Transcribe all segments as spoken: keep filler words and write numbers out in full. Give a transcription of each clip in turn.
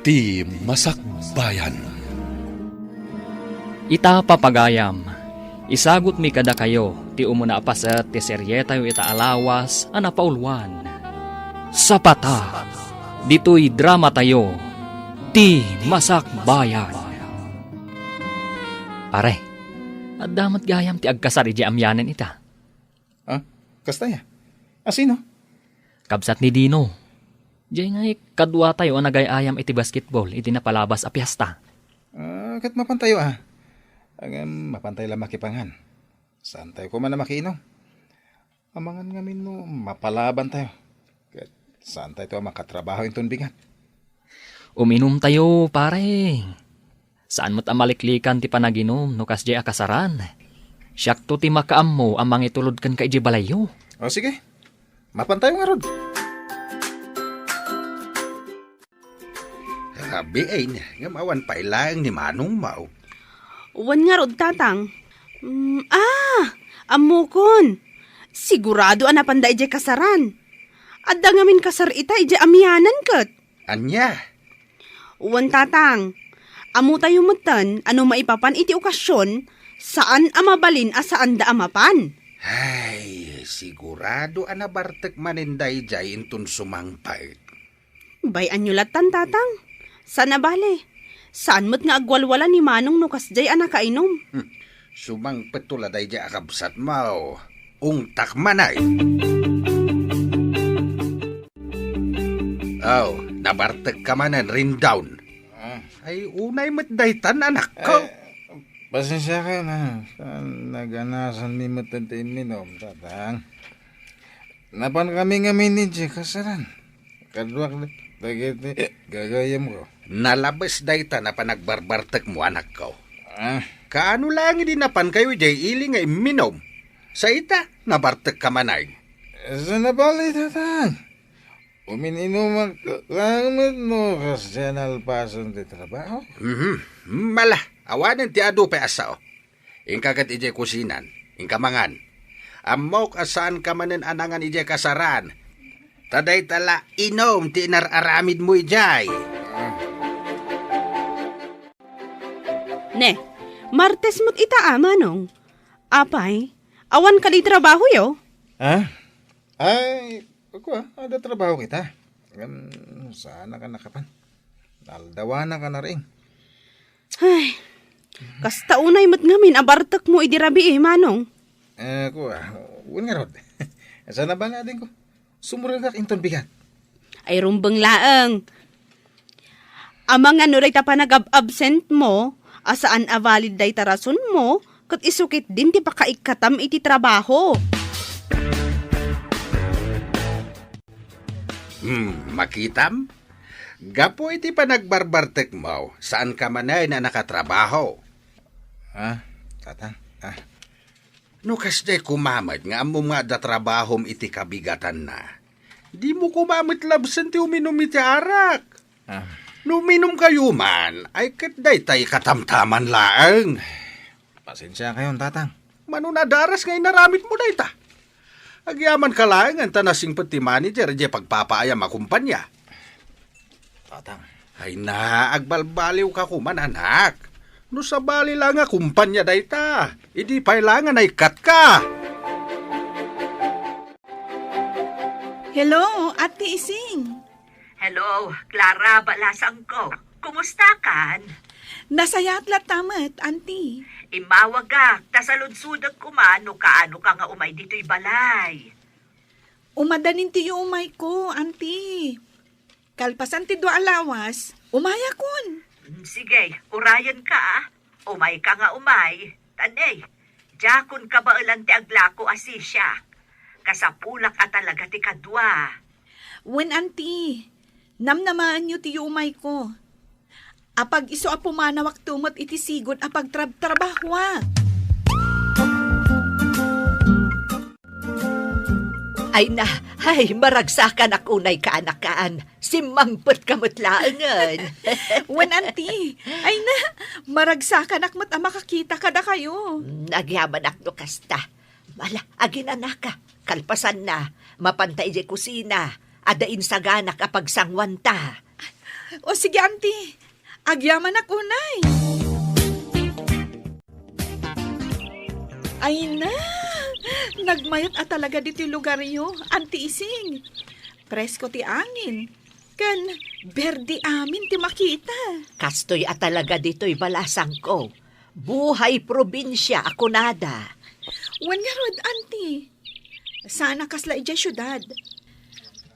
Ti Masakbayan. Ita, papagayam, isagutmi kadakayo ti umuna a paset ti serietayo ita a lawas a napauluan. Sapata, ditoy dramatayo, Ti Masakbayan. Pare, adda met gayam ti agkasar idiay amianen ita. Ah, kasta ya? A sino? Kabsat ni Dino. Diay ngay, kaduatayo a nagay-ayam iti basketball iti napalabas a piesta. Ah, ket mapantayo, ah. Ngem mapantay la makipangan. Saantayo koma a makiinom. Amangan ngamin no mapalabantayo. Ket saantayo a makatrabaho inton bigat. Uminumtayo, pare. Saan met a maliklikan ti panaginum no kasdiay a kasaran. Siakto ti makaammo a mangitulod kenka idiay balayyo. O, sige. Mapantayo ngarud. Rabiin, ngem awan pay laeng ni manongmo. Wen ngarud, Tatang. Mm, ah, ammokon. Sigurado a napanda idiay kasaran. Adda ngamin kasar ita idiay amianen ket. Ania? Wen, Tatang. Ammotayo metten a no maipapan iti okasion, saan a mabalin a saanda a mapan. Ay, sigurado a nabartek manen daydiay inton sumangpet. Bay-anyo lattan, Tatang. Saan a bale. Saan met nga agwalwala ni Manong no kasdiay a nakainom. Hmm. Sumangpetto la daydiay a kabsatmo. Ungtak manay. Aw, nabartekka manen, Rindawn. Ah. Ay, unay met daytan, anakko. Eh, pasensiakan, ah. Saan naganasanmi met ti imminum, Tatang? Napankami ngamin idiay kasaran. Kaduak dagiti gagayyemko. Nalabes dayta a panagbarbartekmo, anakko. Ah. Kaano laeng idi napankayo idiay ili nga imminum? Sa ita, nabartekka manen. Saan a bale, Tatang. Umin-inumak laeng met no kasdiay a nalpasen ti trabaho. Mhm. Mala, awanen ti adu pay a sao. Inka ket idiay kusinan, inka mangan. Ammok a saanka manen a nangan idiay kasaran. Ta dayta la inum ti inar-aramidmo idiay. Ne, Martes met ita a, Manong. Apay, awan kadi trabahoyo? Ha? Ay, kua, adda trabaho kita. Ngem, saanak a nakapan. Naaldawanak a nariing. Ay, kasta unay met ngamin a bartekmo idi rabii, Manong. Eh, kua, wen ngarud. Saan a bale, adingko. Sumurigak inton bigat. Ay, rumbeng laeng. Amangan no dayta panagab-absentmo, a saan a valid dayta rasonmo, ket isu ketdin ti pakaikkatam iti trabaho. Hmm, makitam? Gapu iti panagbarbartekmo, saanka manen a nakatrabaho. Ha, Tatang? Ah. No kasdiay koma met nga ammom nga adda trabahom iti kabigatanna, dimo koma met labsen ti uminum iti arak. Ah. No uminumkayo man, ay ket dayta ikatamtaman laeng. Pasensiakayon, Tatang. Mano nadaras nga inaramidmo dayta? Agyamanka laeng ta nasingpet ti manager idiay pagpapaayam a kumpania. Tatang. Ay na, agbalbaliwka koma, anak. No sabali la nga kumpania dayta, idi pay la nga naikkatka. Hello, Ate Ising. Hello, Clara, balasangko. Kumusta kan? Nasayaat latta met, Auntie. Immawagak, ta saludsodek koma no kaano ka nga umay ditoy balay. Umadanin ti yuumayko, Auntie. Kalpasan ti dua a lawas, umayakon. Mm, sige, urayenka, ah. Umayka nga umay. Tan, eh, diakon kabaelan ti aglako a sisya. Kasapulak a talaga ti kadua. Wen, Auntie, namnamaenyo ti yuumayko. Apag-isu a pumanawakto met iti sigud a pagtrabtrabahoak. Ay na, ay, maragsakanak unay, kaanakan. Simmangpetka met laengen. Wen, Auntie. Ay na, maragsakanak met a makakita kadakayo. Mm, agyamanak no kasta. Ala, aginanaka. Kalpasanna, mapanta idiay kusina. Adda insaganak a pagsanguanta. O sige, Auntie. Agyamanak unay. Ay na, nagmayat a talaga ditoy lugaryo, Auntie Ising. Presko ti angin, ken berde amin ti makita. Kastoy a talaga ditoy balasangko. Buhay probinsia a kunada. Wen ngarud, Auntie. Saan a kasla idiay siudad.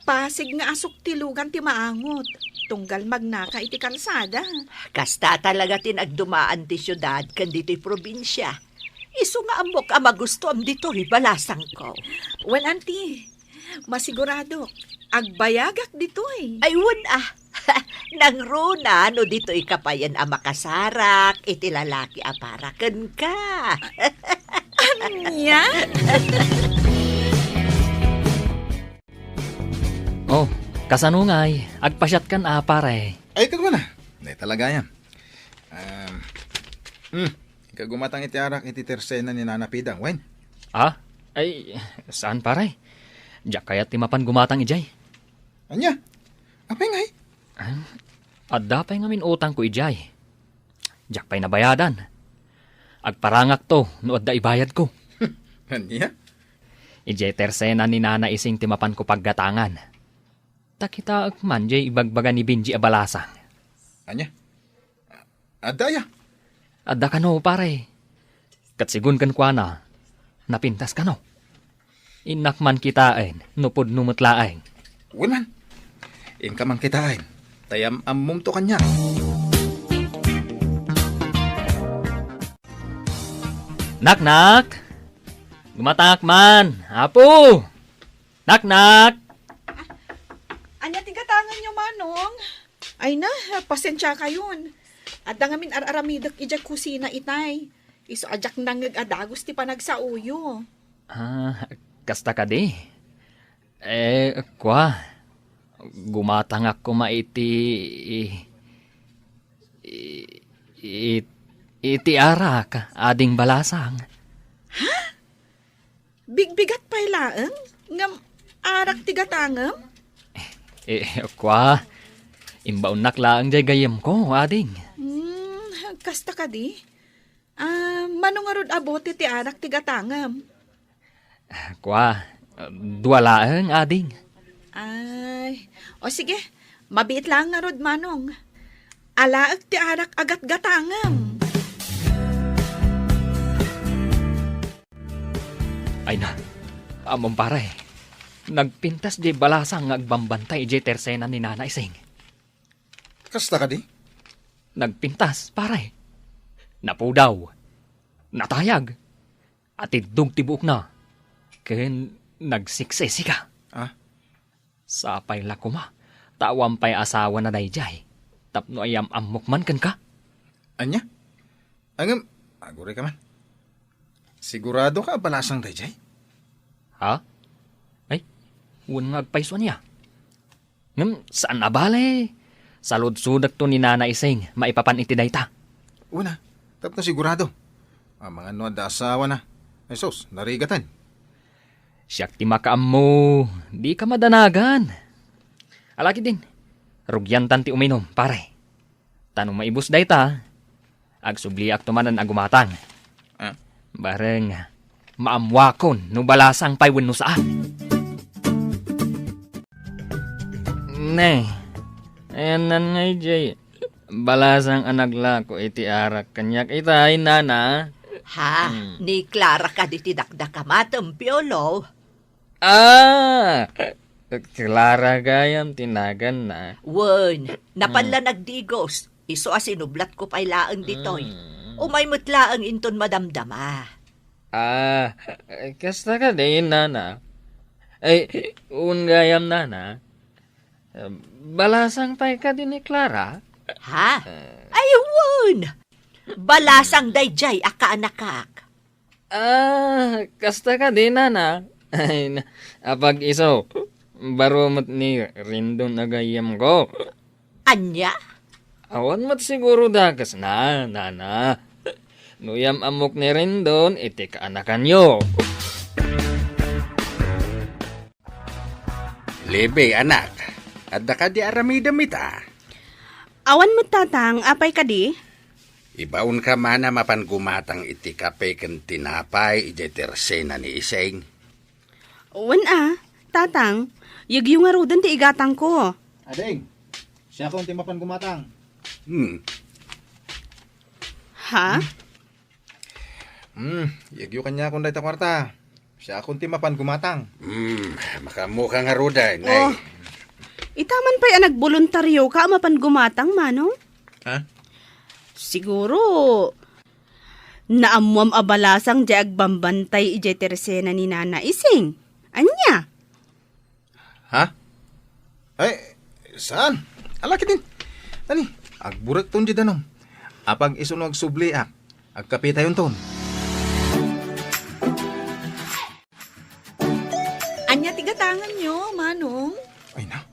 Pasig nga asuktilogan ti maangot, tunggal magnaka iti kalsada. Kasta talaga ti nagdumaan ti siudad ken ditoy probinsia. Isu nga ammok a magustoam ditoy balasangko. Wen, Auntie, masiguradok, agbayagak ditoy. Ay, wen a. Nangruna no ditoy ka payen a makasarak iti lalaki a para kenka. Ania? Oh, kasano ngay? Agpasiatkan a, pare. Ay, kagwana. Nay talaga yan. Um, hmm, ikagumatang iti arak iti tersena ni Nana Pidang, wen? Ah? Ay, saan, pare. Diak kayat ti mapan gumatang idiay. Ania? Apay ngay? Ah, adda pay ngamin utangko idiay. Diak pay nabayadan. Agparangakto no adda ibayadko. Ania? Idiay tersena ni Nana Ising ti mapanko paggatangan. Ta kitaek man diay ibagbaga ni Benji a balasang. Ania? Adda aya? Adda kano, pare. Ket sigun kenkuana, napintas kano. Innak man kitaen no pudno met laeng. Wen man. Inka man kitaen, ta yam-ammomto kaniak. Naknak! Gumatangak man, Apo! Naknak! Ania ti gatanganyo, Manong? Ay na, pasensiakayon. Adda ngamin ar-aramidek idiay kusina itay. Isu a diak nangngeg a dagus ti panagsaoyo. Ah, kasta kadi? Eh, kua, gumatangak koma iti, i-, i-, i-, iti arak, ading balasang. Ha? Bigbigat pay laeng? Ngem arak ti gatangem? Eh, kua, imbaonnak laeng diay gayyemko, ading. Hmm, kasta kadi? Ah, mano ngarud a bote ti arak ti gatangem? Kua, dua laeng, ading. Ay, o sige, mabiit laeng ngarud, Manong. Alaek ti arak a gatgatangem. Ay na, ammom, pare. Nagpintas diay balasang nga agbambantay idiay tersena ni Nana Ising. Kasta kadi? Nagpintas, pare. Napudaw. Natayag. Atiddog ti buokna. Ken nagsiksisika. Ah? Sapay la koma, ta awan pay asawana daydiay, tapno ayam-ammok man kenka. Ania? Ngem, agurayka man. Siguradoka a balasang daydiay? Ha? Ay, wen nga agpayso ania? Ngem saan a bale, saludsodekto ni Nana Ising maipapan iti dayta. Wen a, tapno sigurado. Amangan no adda asawana. Ay sus, narigaten. Siak ti makaammo, dika madanagan. Ala ketdin, rugiantan ti uminom, pare. Ta no maibus dayta, agsubliakto manen a gumatang. Ah? Bareng, maammuakon no balasang pay wenno saan. Ne, ayanna ngay diay balasang a naglako iti arak kaniak itay, Nana. Ha? Hmm. Ni Clara kadi ti dakdakamatem, Piolo? Ah! Clara gayam ti naganna. Wen, napan la nagdigos. Isu a sinublatko pay laeng ditoy. Hmm. Umay met laeng inton madamdama. Ah, kasta kadi, Nana? Ay, wen gayam, Nana. Balasang pay kadi ni Clara? Ha? Eh. Ay, wen! Balasang daydiay a kaanakak. Ah, kasta kadi, Nana? Ay, na-, apag-iso, baro met ni Rendon a gayyemko. Ania? Awan met siguro dakesna, Nana. No yam-ammok ni Rendon, iti kaanakanyo. Lebe, anak, adda kadi aramidem ita? Awan met, Tatang, apay kadi? Ibaonka man a mapan gumatang iti kape ken tinapay idiay tersena ni Ising. Wen a, Tatang, yegyo ngaruden ti igatangko. Ading, siakon ti mapan gumatang. Hmm. Ha? Hmm, yegyo kaniakon dayta kuarta. Siakon ti mapan gumatang. Hmm, makaammoka ngaruden, Oh, nay. Ita man pay a nagboluntarioka a mapan gumatang, Manong? Ha? Siguro, naammoam a balasang diay agbambantay idiay tersena ni Nana Ising. Ania? Ha? Ay, saan? Ala, kitin. Tani, agburekton diay danum. Apag isu no agsubliak, agkapetayonton. Ania ti gatanganyo, Manong? Ay na.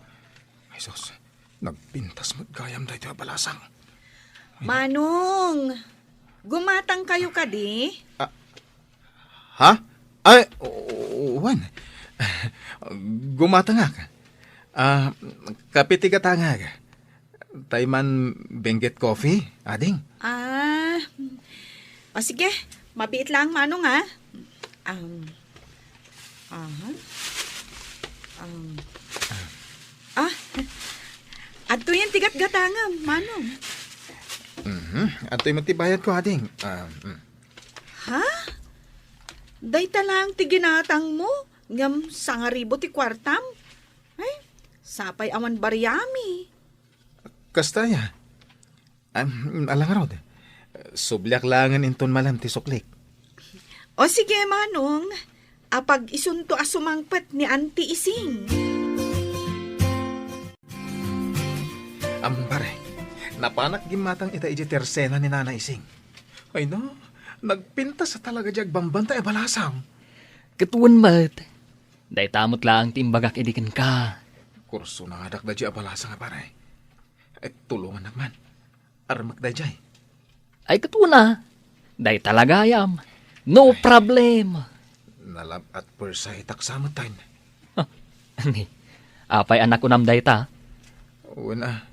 Ay, sus. Nagpintas met gayam daytoy a balasang. Manong, gumatangkayo kadi? Ah, ha? Ay, o-, o-, wen. Gumatangak. Ah, kape ti gatangak. Tay man Benguet Coffee, ading? Ah, o sige, mabiit lang, Manong, ah. Um, aha. Um, ah, adtoyen ti gatgatangam, Manong. Mhm. Adtoy met ti bayadko, ading. Ah, mm. Ha? Dayta lang ti ginatangmo? Ngem sangaribu ti kuartam? Ay, sapay awan bariami. Kasta aya. Am, ala ngarud. Subliak laengen inton malem ti suklik. O sige, Manong. Apag isunto a sumangpet ni Auntie Ising. Am, pare, napanak gimmatang ita idiay tersena ni Nana Ising. Ay na, nagpintas a talaga diay agbambantay a balasang. Ket wen met, dayta met laeng ti imbagak idi kenka. Kursonadak daydiay a balasang a pare. Eh, tulongannak man. Armek daydiay. Ay, ket wen a, dayta la gayam. No problem. Na love at first sight-ak sa met, tay. Ah, ani? Apay a nakunam dayta? Wen a,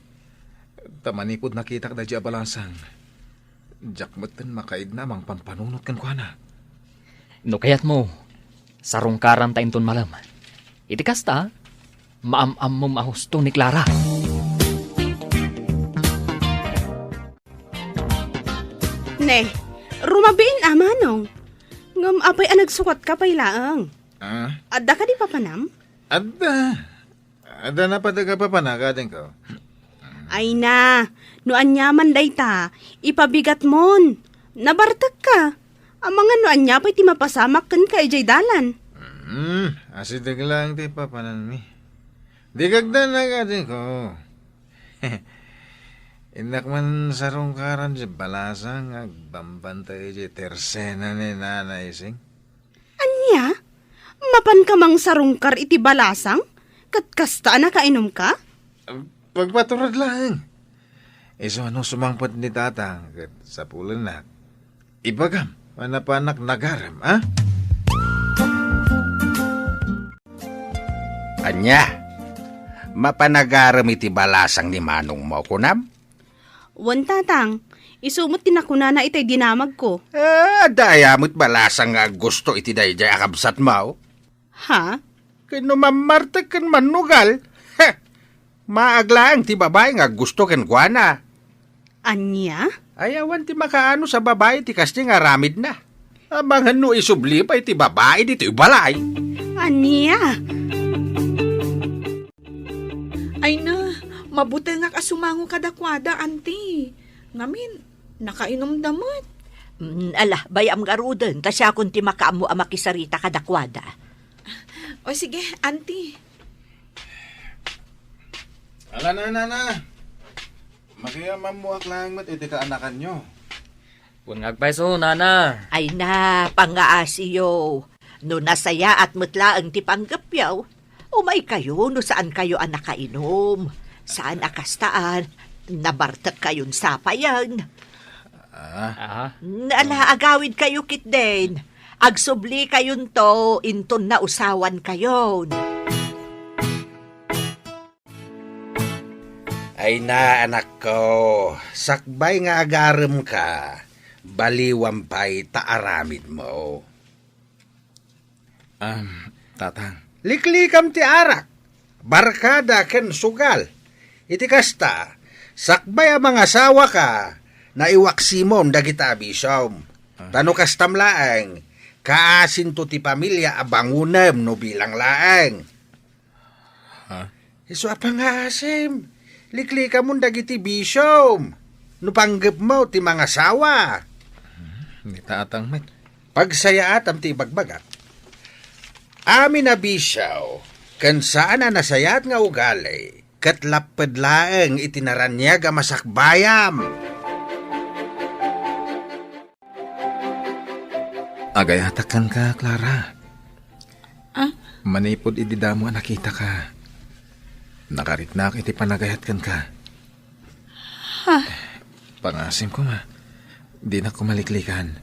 ta manipud nakitak daydiay a balasang, diak metten makaigna a mangpampanunot kenkuana. No kayatmo, sarungkaranta inton malem. Iti kasta, maam-ammom a husto ni Clara. Ne, rumabiin a, Manong. Ngem apay a nagsukatka pay laeng? Ah? Adda kadi papanam? Adda. Adda napatek a papanak, adingko. Ay na, no ania man dayta, ipabigatmon. Nabartekka. Amangan no ania pay ti mapasamak kenka idiay dalan. Hmm, asideg laeng ti papananmi. Di kagdanak, adingko. Innak man sarungkaran diay balasang nga agbambantay idiay tersena ni Nana Ising. Ania? Mapanka mangsarungkar iti balasang? Ket kasta a nakainumka? Pagpaturod laeng. Isu a no sumangpet ni Tatang ket sapulennak, ibagam a napanak nagarem, a? Ania? Mapanagarem iti balasang ni manongmo, kunam? Wen, Tatang. Isu met ti nakunana itay dinamagko. Ah, adda aya met balasang nga aggusto iti daydiay a kabsatmo? Ha? Ken no mammartek ken mannugal, heh, maag laeng ti babai nga aggusto kenkuana. Ania? Ay, awan ti makaanus a babai ti kasta nga aramidna. Amangan no isubli pay ti babai ditoy balay. Ania? Ay na, mabutengak a sumango kadakuada, Auntie. Ngamin, nakainumda met. Mm, ala, bay-am ngaruden, ta siakon ti makaammo a makisarita kadakuada. O sige, Auntie. Ala na, Nana. Makiamammoak laeng met iti kaanakanyo. Wen nga agpayso, Nana. Ay na, pangngaasiyo. No nasayaat met laeng ti panggepyo, umaykayo no saankayo a nakainum. Saan a kastaan, nabartekkayon sapayen. Ah. Aha. Ala, agawidkayo ketdin. Agsublikayon to inton nausawankayon. Ay na, anakko, sakbay nga agaremka, baliwam pay ta aramidmo. Am, Tatang. Liklikam ti arak, barkada ken sugal. Iti kasta, sakbay a mangasawaka, naiwaksimon dagita a bisiom. Ah. Ta no kastam laeng, kaasinto ti pamilia a bangonem no bilang laeng. Ha? Isu a pangaasim, liklikamon dagiti bisiom no panggepmo ti mangasawa. Hmm, ni Tatang met. Pagsayaatam ti ibagbagak. Amin a bisio ken saan a nasayaat nga ugali, ket lapped laeng iti naraniag a masakbayam. Agayatak kenka, Clara. Ah? Manipud idi damo a nakitaka, nakariknak iti panagayat kenka. Ha? Pangasim koma, dinak koma liklikan.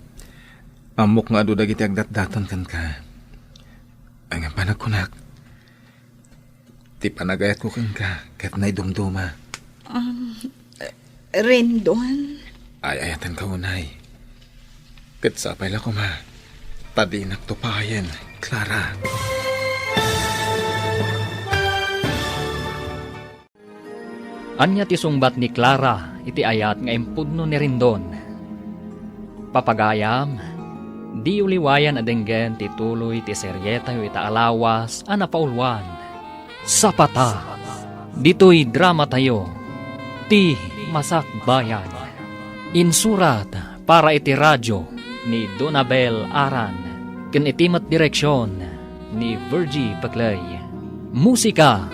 Ammok nga adu dagiti agdatdaton kenka. Ngem panagkunak, ti panagayatko kenka ket naidumduma. Um, Rendon? Ay-ayatenka unay. Ket sapay la koma ta dinak tupayen, Clara. Ania ti sungbat ni Clara iti ayat nga impudno ni Rendon? Papagayam, diyo liwayan a denggen ti tuloy ti serietayo ita a lawas a napauluan. Sapata, ditoy dramatayo, Ti Masakbayan. Insurat para iti radyo ni Donabel Aran, ken iti met direksion ni Virgie Peclay. Musika,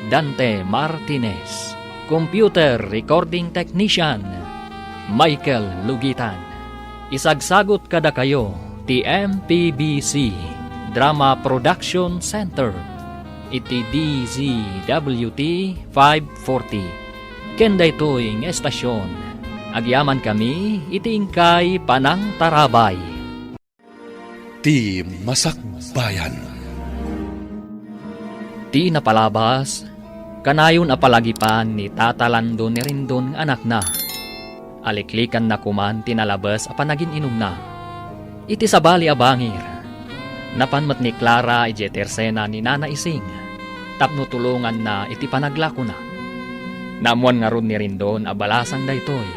Dante Martinez. Computer recording technician, Michael Lugitan. Isagsagut kadakayo ti M P B C Drama Production Center iti D Z W T five forty. Ken daytoy nga estasion, agyamankami iti inkay panangtarabay. Ti Masakbayan. Ti napalabas, kanayon a palagipan ni Tata Lando ni Rendon nga anakna. Aliklikanna koman ti nalabes a panagin-inumna. Iti sabali a bangir, napan met ni Clara idiay tersena ni Nana Ising tapno tulonganna iti panaglakona. Naammoan ngarud ni Rendon a balasang daytoy.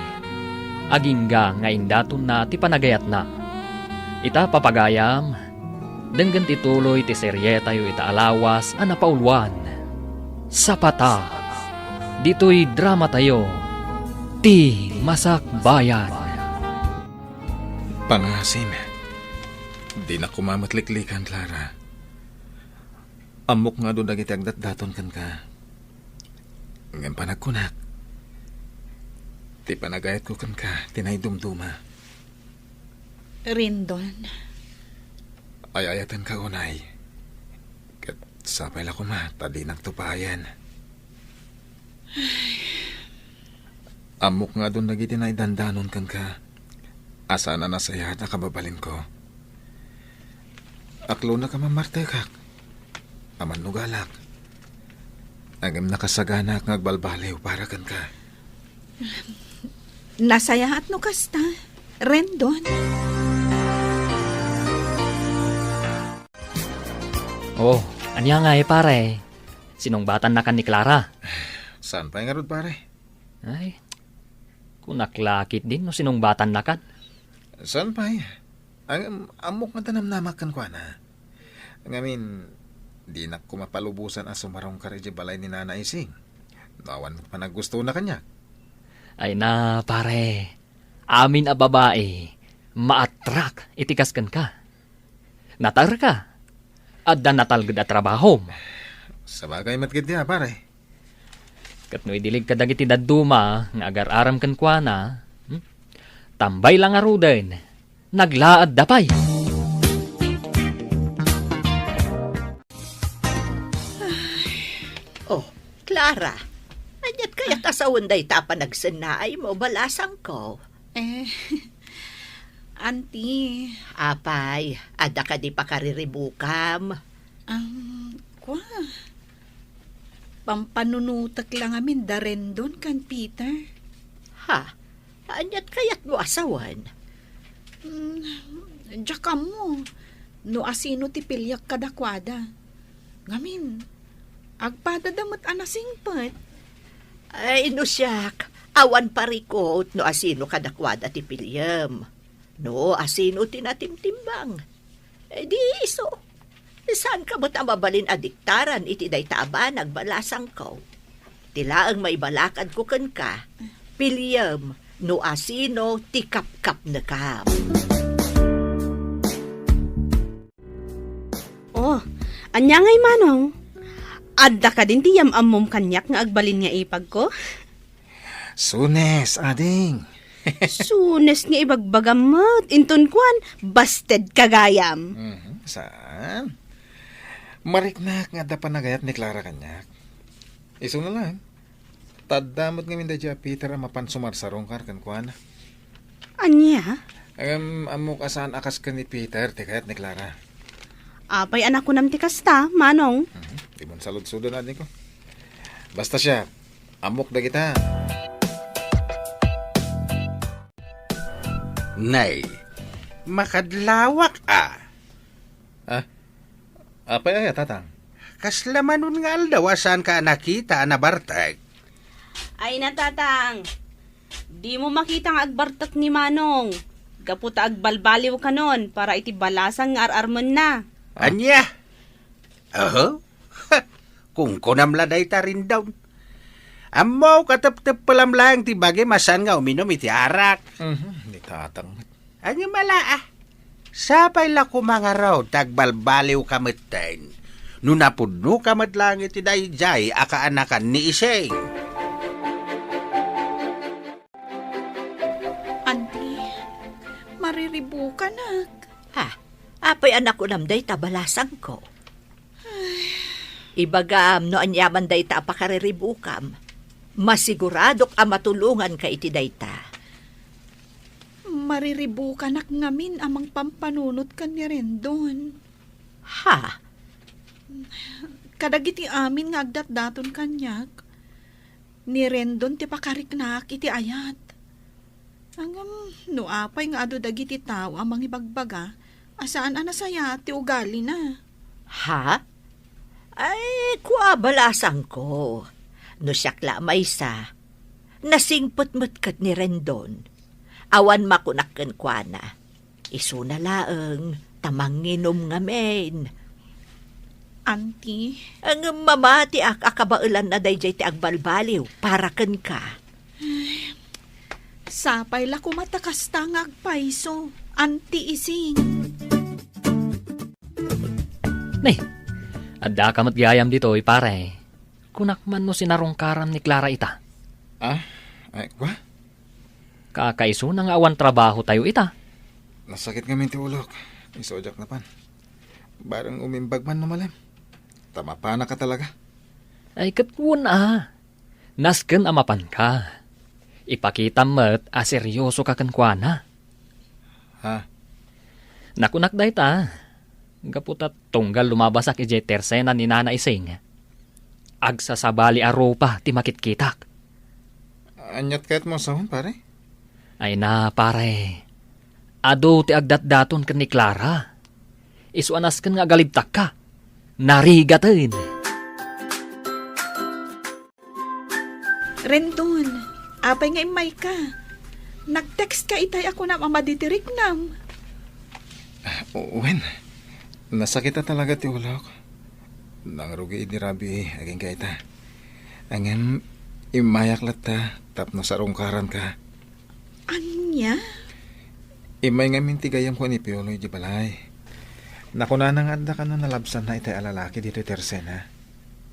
Agingga nga indatonna ti panagayatna. Ita, papagayam, denggen ti tuloy ti serietayo ita a lawas a napauluan. Sapata, ditoy dramatayo, Ti Masakbayan. Pangasim, dinak koma met liklikan, Clara. Ammok nga adu dagiti agdatdaton kenka. Ngem panagkunak, ti panagayatko kenka ti naidumduma. Rendon. Ay-ayatenka unay. Ket sapay la koma ta dinak tupayen. Ammok nga adun dagiti naidandanon kenka a saan a nasayaat a kababalinko. Aklonak a mammartekak, a mannugalak. Ngem nakasaganak nga agbalbaliw para kenka. Nasayaat no kasta, Rendon. Oh, ania ngay, pare? Sinungbatannakan ni Clara? Saan pay ngarud, pare? Ay, kunak la ketdin no sinungbatannakan. Saan pay? Ang, ammok nga danamnamak kenkuana. Ngamin, dinak koma palubosan a sumarungkar idiay balay ni Nana Ising. No awan met panaggustona kaniak. Ay na, pare. Amin a babai, maatrak iti kas kenka. Natarka. Adda natalged a trabahom. Sabagay met ketdi a, pare. Ket no idiligka dagiti dadduma nga agar-aram kenkuana, hmm? Tambay la ngaruden, naglaadda pay. Oh, Clara, aniat kayat a sawen dayta a panagsennaaymo, balasangko? Eh, Auntie. Apay, adda kadi pakariribukam? Ang, kwa? Pampanunotek la ngamin da Rendon ken Peter. Ha? Aniat kayatmo a sawen? Mm, diak ammo no asino ti piliek kadakuada. Ngamin, agpadada met a nasingpet. Ay, no siak, awan parikut no asino kadakuada ti piliem. No asino ti natimtimbang. Eh, di isu. Saanka met a mabalin a diktaran iti dayta a banag, balasangko. Ti laeng maibalakadko kenka, piliem no asino ti kapkapnekam. Oh, ania ngay, Manong? Adda kadin ti yam-ammom kaniak nga agbalin nga ipagko? Sunes, ading. Sunes nga ibagbagam met. Inton kuan, basted ka gayam. Mhm, saan? Mariknak nga adda panagayat ni Clara kaniak. Isu na lang. Tadda met ngamin daydiay a Peter a mapan sumarsarungkar kenkuana. Ania? Em, ammok a saan a kas ken ni Peter ti kayat ni Clara. Apay a nakunam ti kasta, Manong? Mhm. Di man saludsodan, adingko. Basta siak, ammok dagita. Nay, makadlawak a. Ah, apay aya, Tatang? Kasla manon nga aldaw a saanka a nakita a nabartek? Ay na, Tatang. Dimo makita nga agbartek ni Manong. Gapu ta agbalbaliw kanon para iti balasang nga ar-armenna. Ah. Ania? Oho. Kunkunam la dayta, Rendon. Ammok a tepteppelam laeng ti bagim a saan nga uminum iti arak. Mhm, ni Tatang met. Ania mala, ah? Sapay la koma ngarud ta agbalbaliwka metten no napudnoka met laeng iti daydiay a kaanakan ni Ising. Anti, mariribukanak. Ah, apay a nakunam dayta, balasangko? Ibagam no aniaman dayta a pakariribukam. Masiguradok a matulonganka iti dayta. Mariribukanak ngamin a mangpampanunot ken ni Rendon. Ha? Kadagiti amin nga agdatdaton kaniak, ni Rendon ti pakariknaak iti ayat. Ngem no apay nga adu dagiti tao a mangibagbaga a saan a nasayaat ti ugalina. Ha? Ay, kua, balasangko. No siak la a maysa, nasingpet met ket ni Rendon. Awan makunak kenkuana. Isuna laeng ta manginum ngamin. Anti. Ngem mamatiak a kabaelanna daydiay ti agbalbaliw para kenka. Sapay la koma ta kasta nga agpayso, Anti Ising. Nay, addaka met gayam ditoy, pare. Kunak man no sinarungkaram ni Clara ita. Ah? Ay, kua? Kakaisuna nga awan trabahotayo ita. Nasakit ngamin ti ulok. Isu a diak napan. Bareng umimbag man no malem. Ta mapanaka talaga. Ay, ket wen a. Nasken a mapanka. Ipakitam met a seryosoka kenkuana. Ha? Nakunak dayta, gapu ta tunggal lumabasak idiay tersena ni Nana Ising. Agsasabali a rupa ti makitkitak. Aniat kayatmo a sawen, pare? Ay na, pare. Adu ti agdatdaton ken ni Clara. Isu a nasken nga agalibtakka. Narigaten. Rendon, apay nga immayka? Nag-text ka itay a kunam a madi ti riknam. Ah, wen, nasakit a talaga ti ulok. Nangrugi idi rabii agingga ita. Ngem, immayak latta tapno sarungkaranka. Ania? Immay ngamin ti gayyemko ni Piolo idiay balay. Nakunana nga adda kano nalabsanna itay a lalaki ditoy tersena.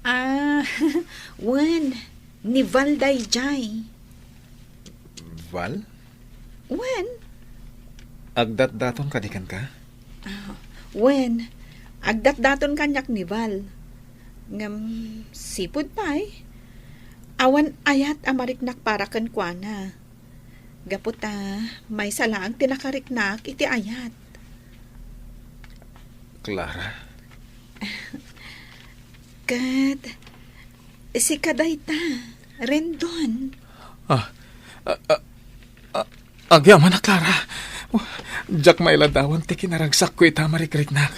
Ah, wen, ni Val daydiay. Val? Wen. Agdatdaton kadi kenka? Ah, wen, agdatdaton kaniak ni Val. Ngem, sipud pay, awan ayat a mariknak para kenkuana. Gapu ta maysa laeng ti nakariknak iti ayat. Clara? Ket Sika dayta, Rendon. Ah, ah, ah, ah, agyamanak, Clara. Oh, diak mailadawan ti kinaragsakko ita a marikriknak.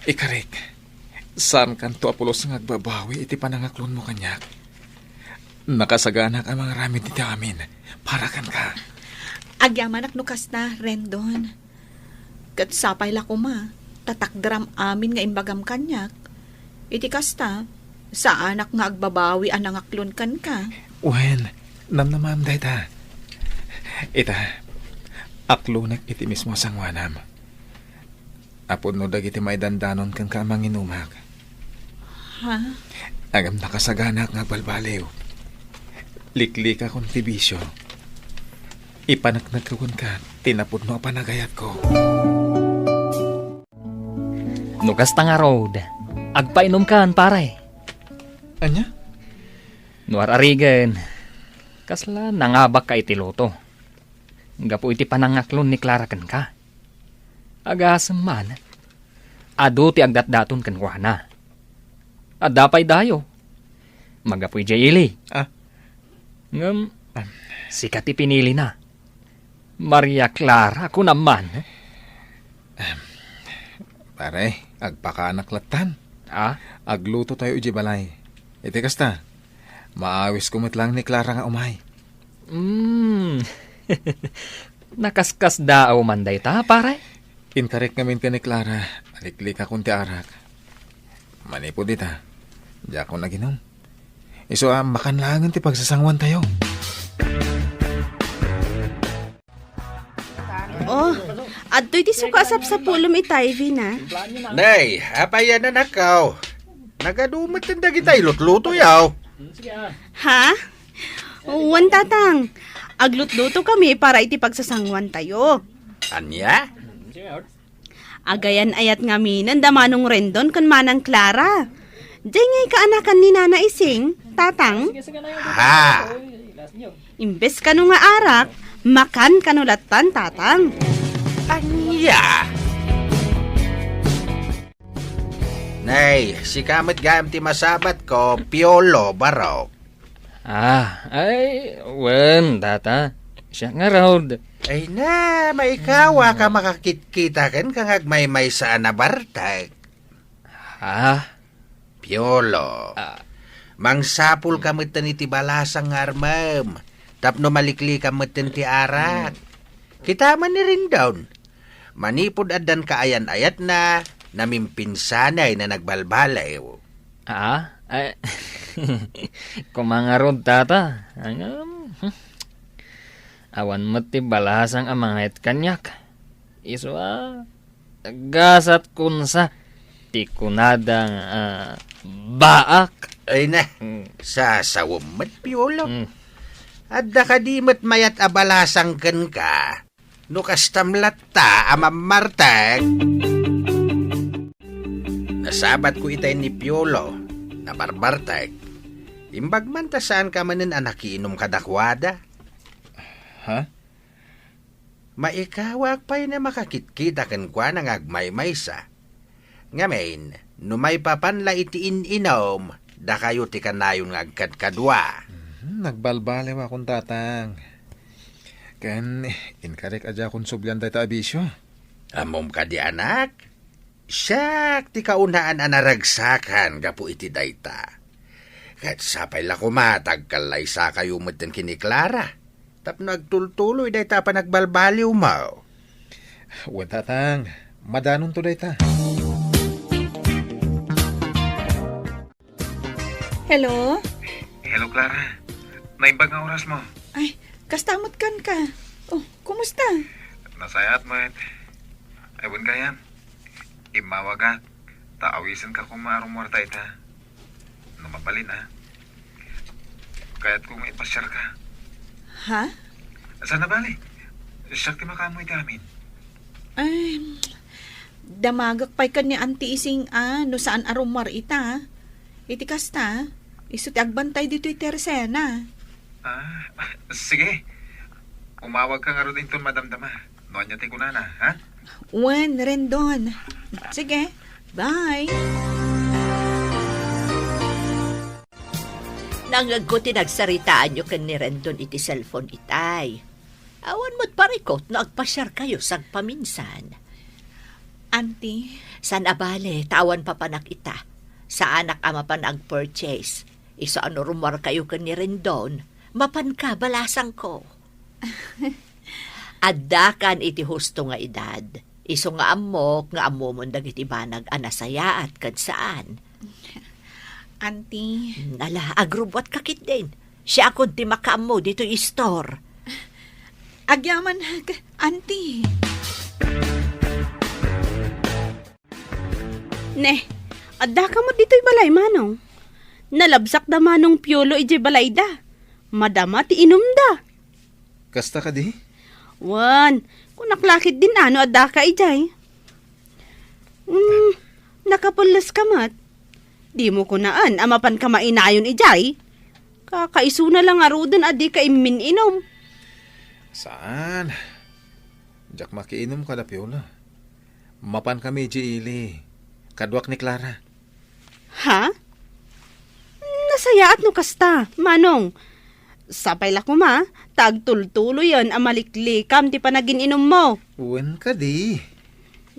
Ikarik, saankanto a pulos nga agbabawi iti panangaklonmo kaniak. Nakasaganak a mangaramid iti amin para kenka. Agyamanak no kasta, Rendon. Ket sapay la koma, ta takderam amin nga imbagam kaniak. Iti kasta, saanak nga agbabawi a nangaklon kenka. Wen, namnamaem dayta. Ita, aklonek iti mismo a sangoanam. Apudno dagiti maidandanon kenka a manginumak. Ha? Ngem nakasaganak nga agbalbaliw. Liklikakon ti bisio. Ipaneknekko kenka ti napudno a panagayatko. No kasta ngarud, agpainumkan, pare. Ania? No ar-arigen, kasla nangabakka iti luto. Gapu iti panangaklon ni Clara kenka. Agasem man, adu ti agdatdaton kenkuana. Adda pay dayo. Magapu idiay ili. Ah. Ngem, ah, sika ti pinilina. Maria Clara, kunam man. Ahem. Pare, agpakaanak lattan. Ah? Agluto tayo idiay balay. Iti kasta, maawisko met laeng ni Clara nga umay. Mm. Nakaskasdaaw man dayta, pare? Inkarek ngamin ken ni Clara, aliklikakon ti arak. Manipud ita, diakon aginum. Isu a, makan laengen ti pagsasanguantayo. Oh, adtoy ti suka a sapsapulem ita, Ivy, na. Nay, apay a nanakaw? Nagadu met dagita ilutluto yaw. Ha? Wen, Tatang. Aglutluto kami para iti pagsasanguantayo. Ania? Agayan-ayat ngaminen da Manong Rendon ken Manang Clara. Diay nga ikaanakan ni Nana Ising, Tatang? Ha? Imbes kano nga arak, makan kano lattan, Tatang. Ania? Nay, sika met gayam ti masabatko, Piolo, barok. Ah, ay, wen, Tata. Siak ngarud. Ay na, maikawa ka makakitkita kenka nga agmaymaysa a nabartek. Ha? Piolo. Ah. Mangsapul ka metten iti balasang nga armem, tapno maliklikam metten ti arak. Hmm. Kita man ni Rendon. Manipud addan kaayan-ayatna, namimpinsanay na nagbalbaliw. Ah? Ay, koma ngarud, Tata. Ngem, hmm. Awan met ti balasang a mangayat kaniak. Isu a, gasat kunsa ti kunada nga, ah, baak. Ay na, mm, sasawem met, Piolo. Mm. Adda kadi met mayat a balasang kenka? No kastam latta a mammartek. Nasabatko itay ni Piolo, nabarbartek. Imbag man ta saanka manen a nakiinum kadakuada. Ha? Maikawak pay a makakitkita kenkuana nga agmaymaysa. Ngamin, no maipapan la iti in-inum, dakayo ti kanayon nga agkadkadua. Mhm, nagbalbaliwakon, Tatang. Ken, inkarek a diakon sublian dayta a bisio. Ammom kadi, anak? Siak ti kaunaan a naragsakan gapu iti dayta. Ket sapay la koma ta agkallaysakayo metten ken ni Clara tapno agtultuloy dayta a panagbalbaliwmo. Wen, Tatang, madanonto dayta. Hello? Hello, Clara. Naimbag nga orasmo. Ay, kasta met kenka. Oh, kumusta? Nasayaat met. Ay, wen gayam. Immawagak, ta awisenka koma a rummuarta ita. No mabalin, a. Kayatko nga ipasiarka. Ha? Saan a bale? Siak ti makaammo iti amin. Ay, damagek pay ken ni Auntie Ising a, no saan a rummuar ita. Iti kasta, isu ti agbantay ditoy tersena. Ah, sige. Umawagka ngarud inton madamdama. No ania ti kunana, ha? Wen, Rendon. Sige, bye. Nangngegko ti nagsaritaanyo ken ni Rendon iti cellphone itay. Awan met parikot no agpasiarkayo sagpaminsan. Auntie? Saan a bale, ta awan papanak ita. Saanak a mapan agpurchase. Isu a no rummuarkayo ken ni Rendon, mapanka balasangko. Addakan iti husto nga edad. Isu nga ammok nga ammomon dagiti banag a nasayaat ken saan. Auntie. Hmm, ala, agrubbuatka ketdin. Siakon ti makaammo ditoy istor. Agyamanak, Auntie. Ne, addaka met ditoy balay, Manong. Nalabsak da Manong Piolo idiay balayda. Madama ti inumda. Kasta kadi? Wen, kunak la ketdin a no addaka idiay. Hmm, nakapelles ka met. Dimo kunaan a mapanka mainayon idiay. Kakaisuna la ngaruden a dika immin-inum. Saan? Diak makiinum kada Piolo. Mapankami idiay ili. Kaduak ni Clara. Ha? Nasayaat no kasta, Manong. Sapay la koma, ta agtultuloyen a maliklikam ti panagin-inummo. Wen kadi.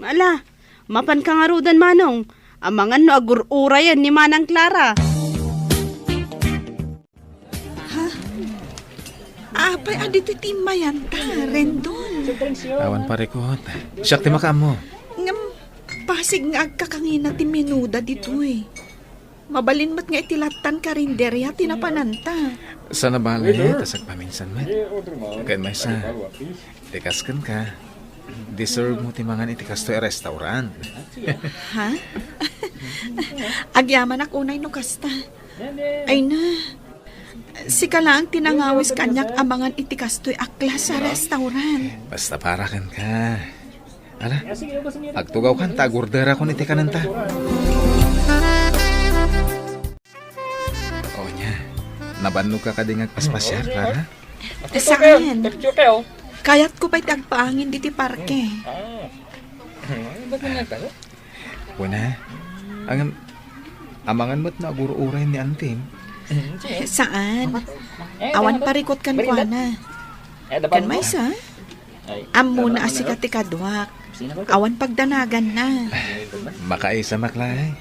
Ala, mapanka ngaruden, Manong. Amangan no agur-urayen ni Manang Clara. Ha? Apay a ditoy ti immayanta, Rendon? Awan parikot. Siak ti makaammo. Ngem, pasig nga agkakangina ti menuda ditoy. Mabalin met nga iti lattan karinderia ti napananta. Saan a bale, ta sagpaminsan met. Ken maysa, ikas kenka, deserve mo ti mangan iti kastoy a restaurant. Ha? Agyamanak unay no kasta. Ay na. Sika laeng ti nangawis kaniak a mangan iti kastoy a klase a restaurant. Basta para kenka. Ala, agtugawkan ta agorderakon iti kanenta. O nia, nabannogka kadi nga agpaspasiar, Clara? Saan? Kayatko pay ti agpaangin diti parke. Kuna, ngem, amangan met no agur-uray ni Antim. Saan? Awan parikot kenkuana. Ken maysa? Ammona a sika ti kaduak. Awan pagdanaganna. Makaisa met laeng.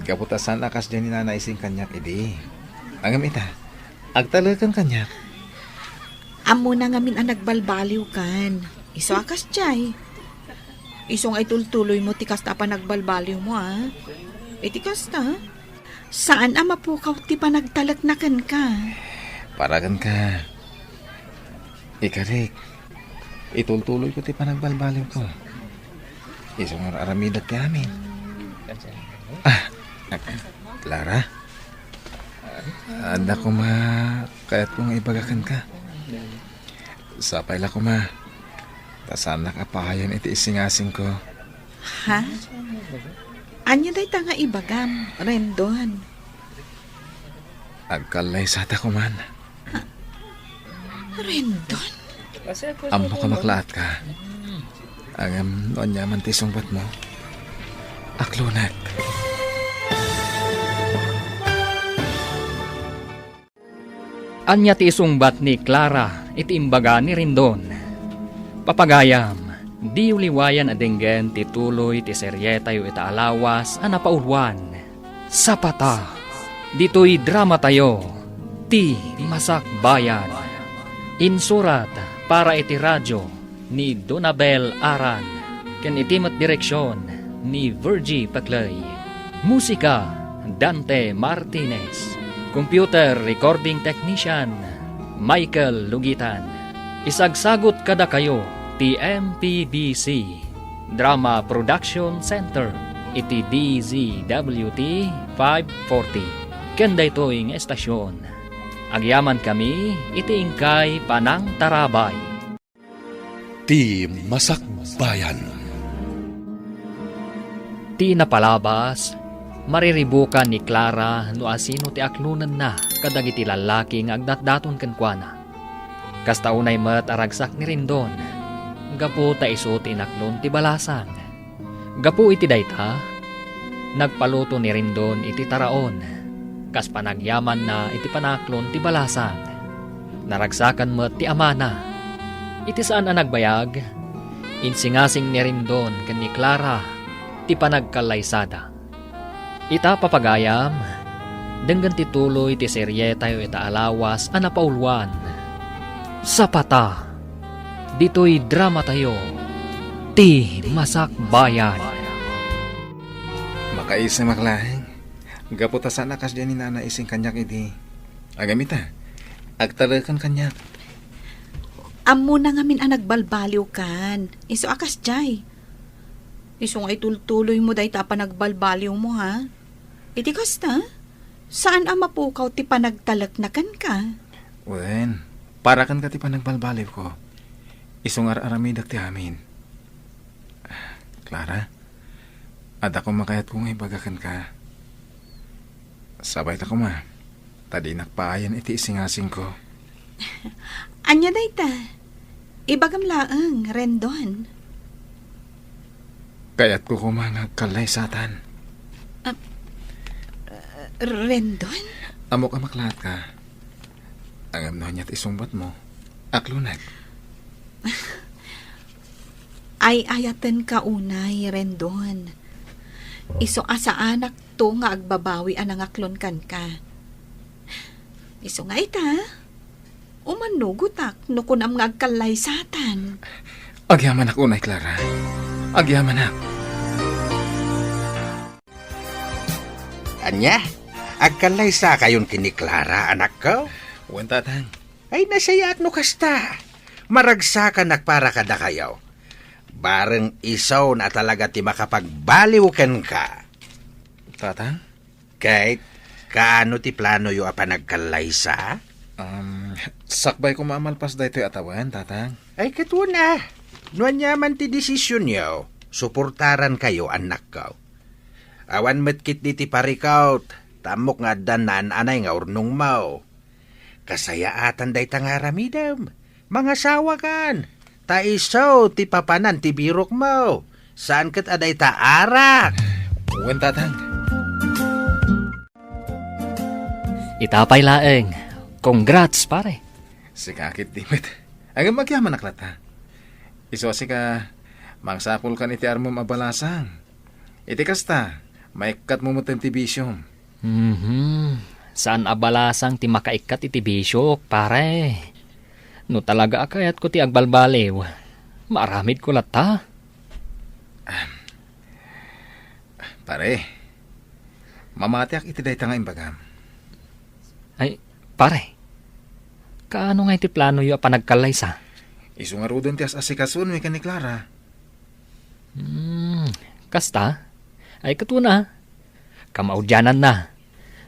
Gapu ta saan a kasdiay ni Nana Ising kaniak idi. Ngem ita, agtaleken kaniak. Ammona ngamin a nagbalbaliwkan. Isu a kasdiay. Isu nga itultuloymo ti kasta a panagbalbaliwmo, a. Iti kasta, saan a mapukaw ti panagtalekna kenka. Para kenka. Ikarik, itultuloyko ti panagbalbaliwko. Isu nga ar-aramidek ti amin. Ah, Clara? Adda koma kayatko nga ibaga kenka. Sapay la koma, ta saannak a pahayen iti isingasingko. Ha? Ania dayta nga ibagam, Rendon? Agkallaysata koman. Rendon? Ammok a maklaatka. Ngem no aniaman ti isungbatmo, aklonek. Ania ti isungbat ni Clara iti imbaga ni Rendon? Papagayam, diyo liwayan a denggen ti tuloy ti serietayo ita a lawas a napauluan, Sapata. Ditoy dramatayo, Ti Masakbayan. Insurat para iti radio ni Donabel Aran, ken iti met direksion ni Virgie Paclay. Musika, Dante Martinez. Computer recording technician, Michael Lugitan. Isagsagut kadakayo ti M P B C Drama Production Center iti D Z W T five forty. Ken daytoy nga estasyon, agyamankami iti inkay panangtarabay. Ti Masakbayan. Ti napalabas, mariribukan ni Clara no asino ti aklonenna kadagiti lallaki nga agdatdaton kenkuana. Kasta unay met a ragsak ni Rendon, gapu ta isu ti inaklon ti balasang. Gapu iti dayta, nagpaluto ni Rendon iti taraon. kas panagyamanna iti panaklon ti balasang. Naragsakan met ti amana. Iti saan a nagbayag, insingasing ni Rendon ken ni Clara ti panagkallaysada. Ita, papagayam, denggen ti tuloy ti serietayo ita a lawas a napauluan, Sapata. Ditoy dramatayo, Ti Masakbayan. Makaisem ak laeng. Gapu ta saan a kasdiay ni Nana Ising kaniak idi. Agam ita, agtaleken kaniak. Ammona ngamin a nagbalbaliwkan. Isu a kasdiay. Isu nga itultuloymo dayta a panagbalbaliwmo, ha? Iti kasta, saan a mapukaw ti panagtalekna kenka. Wen, para kenka ti panagbalbaliwko. Isu nga ar-aramidek ti amin. Clara, adda koma kayatko nga ibaga kenka. Sabay ta koma, ta dinak paayan iti isingasingko. Ania dayta? Ibagam laeng, Rendon. Kayatko koma nga agkallaysatan. Ah, Rendon? Ammok a maklaat ka. Ngem no ania ti isungbatmo, aklonek. Ay-ayatenka unay, Rendon. Isu a saanakto nga agbabawi a nangaklon kenka. Isu nga ita, umanugotak no kunam nga agkallaysatan. Agyamanak unay, Clara. Agyamanak. Ania? Agkallaysakayon ken ni Clara, anakko? Wen, Tatang. Ay, nasayaat no kasta. Maragsakanak para kadakayo. Bareng isu a talaga ti makapagbaliw kenka. Tatang? Ket, kaano ti planoyo a panagkallaysa? Um, sakbay koma a malpas daytoy a tawen, Tatang. Ay, ket wen a. No aniaman ti desisionyo, suportarankayo, annakko. Awan met ketdi ti parikut, ta ammok nga addan naan-anay nga urnongmo. Kasayaatan dayta nga aramidem, mangasawakan, ta isu ti papanan ti birokmo, saan ket a dayta arak. Wen, Tatang. Ita pay laeng. Congrats, pare. Sika ketdi met. Ngem agyamanak latta. Isu a sika, mangsapulkan iti armem a balasang. Iti kasta, maikkatmo metten ti bisiom. Mhm. Saan a balasang ti makaikkat iti bisiok, pare. No talaga a kayatko ti agbalbaliw, maaramidko latta. Pare, mamatiak iti dayta nga imbagam. Ay, pare, kaano nga iti planoyo a panagkallaysa? Isu ngaruden ti as-asikasoenmi ken ni Clara. Hmm, kasta? Ay, ket wen a. Kamaudiananna,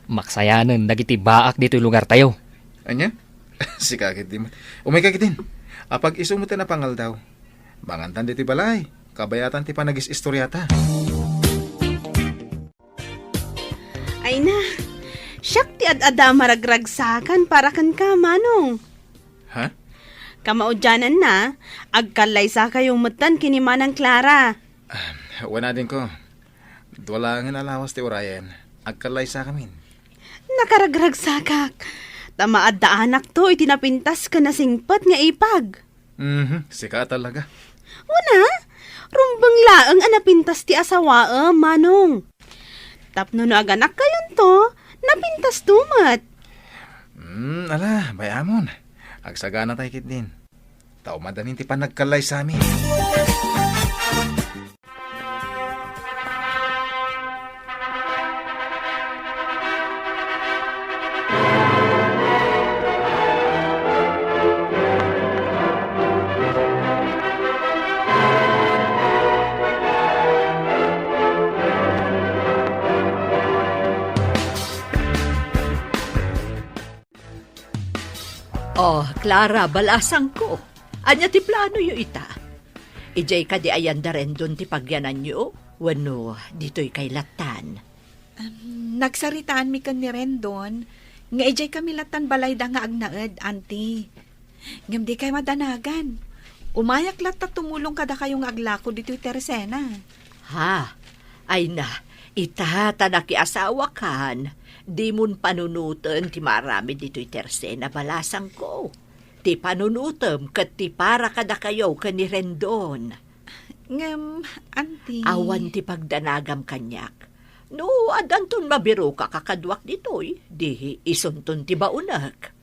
maksayanen dagiti baak ditoy lugartayo. Ania? Sika ketdi met. Umayka ketdin. Apag-isu met a pangaldaw. Mangantan ditoy balay. Kabayatan ti panagis-istoriata. Ay na, siak ti ad-adda a maragragsakan para kenka, Manong. Ha? Kamaudiananna, agkallaysakayo metten ken ni Manang Clara. Ah, wen a, adingko. Dua laengen a lawas ti urayen. Agkallaysakamin. Nakaragragsakak. Ta maaddaanakto iti napintas ken nasingpet nga ipag. Mhm, sika a talaga. Wen a, rumbeng laeng a napintas ti asawaem, Manong. Tapno no aganakkayonto, napintasto met. Hmm, ala, bay-amon. Agsaganatay ketdin. Ta umadanin ti panagkallaysami. Oh, Clara, balasangko. Ania ti planoyo ita? Idiay kadi ayan da Rendon ti pagyananyo? Wenno ditoy kay lattan? Em, nagsaritaanmi ken ni Rendon nga idiay kami lattan balayda nga agnaed, Auntie. Ngem dikay madanagan. Umayak latta tumulong kadakayo nga aglako ditoy tersena. Ha? Ay na, ita ta nakiasawakan. Dimon panunoten ti maaramid ditoy tersena, balasangko. Ti panunotem ket ti para kadakayo ken ni Rendon. Ngem, Auntie. Awan ti pagdanagam kaniak. No addanton mabiroka kakaduak ditoy, di isunton ti baonek.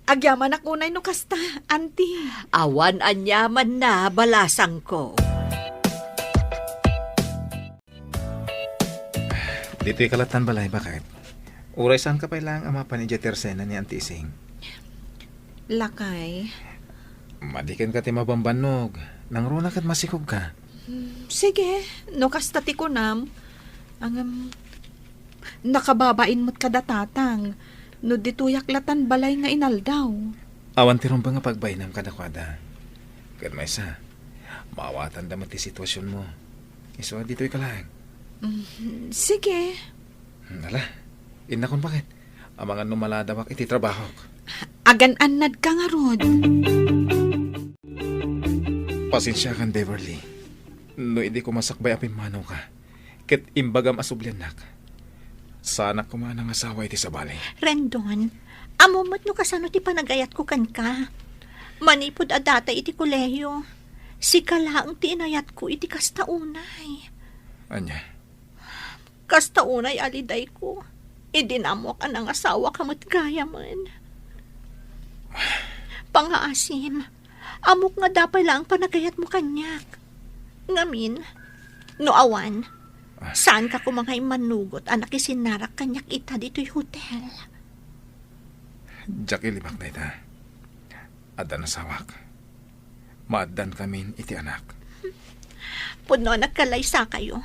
Agyamanak unay no kasta, Auntie. Awan aniamanna, balasangko. Ditoy ka lattan balay, baket. Uray saanka pay laeng a mapan idiay tersena ni Auntie Ising. Lakay. Madi kenka ti mabambannog. Nangruna ket masikogka. Hmm, sige, no kasta ti kunam. Ngem, nakababain met kada tatang no ditoyak lattan balay nga inaldaw. Awan ti rumbeng a pagbainam kadakuada. Ket maysa, maawatanda met ti situasionmo. Isu a ditoy ka laeng. Mm, sige. Hmm, ala, innakon, baket. Amangan no maladawak iti trabahok. Agan-annadka ngarud. Pasensiakan, Beverly, no idi ko masakbay a pimmanoka ket imbagam a subliannak. Saanak koma a nangasawa iti sabali. Rendon, ammom met no kasano ti panagayatko kenka. Manipud a data iti kolehiyo, sika laeng ti inayatko iti kasta unay. Ania? Kasta unay a lidayko, idi naammoak a nangasawaka met gayamen. Pangaasim, ammok nga adda pay laeng panagayatmo kaniak. Ngamin, no awan, saanka koma nga immannugot a nakisinnarak kaniak ita ditoy hotel. Diak ilibak dayta. Adda nasawak. Maaddankamin iti anak. Pudno a nagkalaysakayo.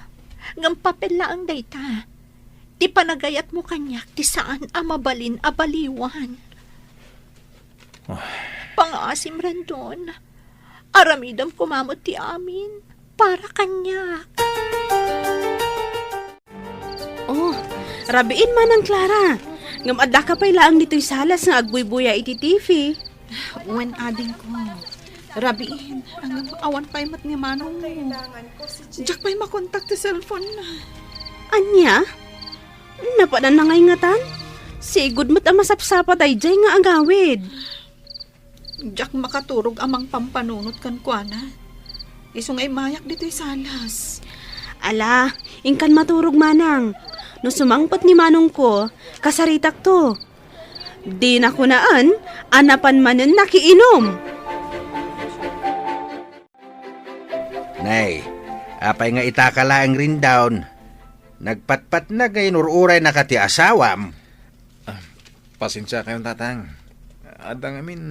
Ngem papel laeng dayta. Ti panagayatmo kaniak ti saan a mabalin a baliwan. Ah. Pangaasim, Rendon. Aramidem koma met ti amin para kaniak. Oh, rabiin, Manang Clara. Ngem addaka pay laeng ditoy salas nga agbuybuya iti T V. Wen, adingko. Rabiin, ngem awan pay met ni manongmo. Diak pay makontak ti cellphone na. Ania? Napanan na ngay ngatan? Sigud met a masapsapa daydiay nga agawid. Diak makaturog a mangpampanunot kenkuana. Isu nga immayak ditoy salas. Ala, inkan maturog, Manang. No sumangpet ni manongko, kasaritakto. Dina kunaen a napan manen nakiinum. Nay, apay nga itaka laeng Rendon? Nagpatpatnag nga inur-uraynaka ti asawam. Ah, pasensiakayon, Tatang. Adda ngamin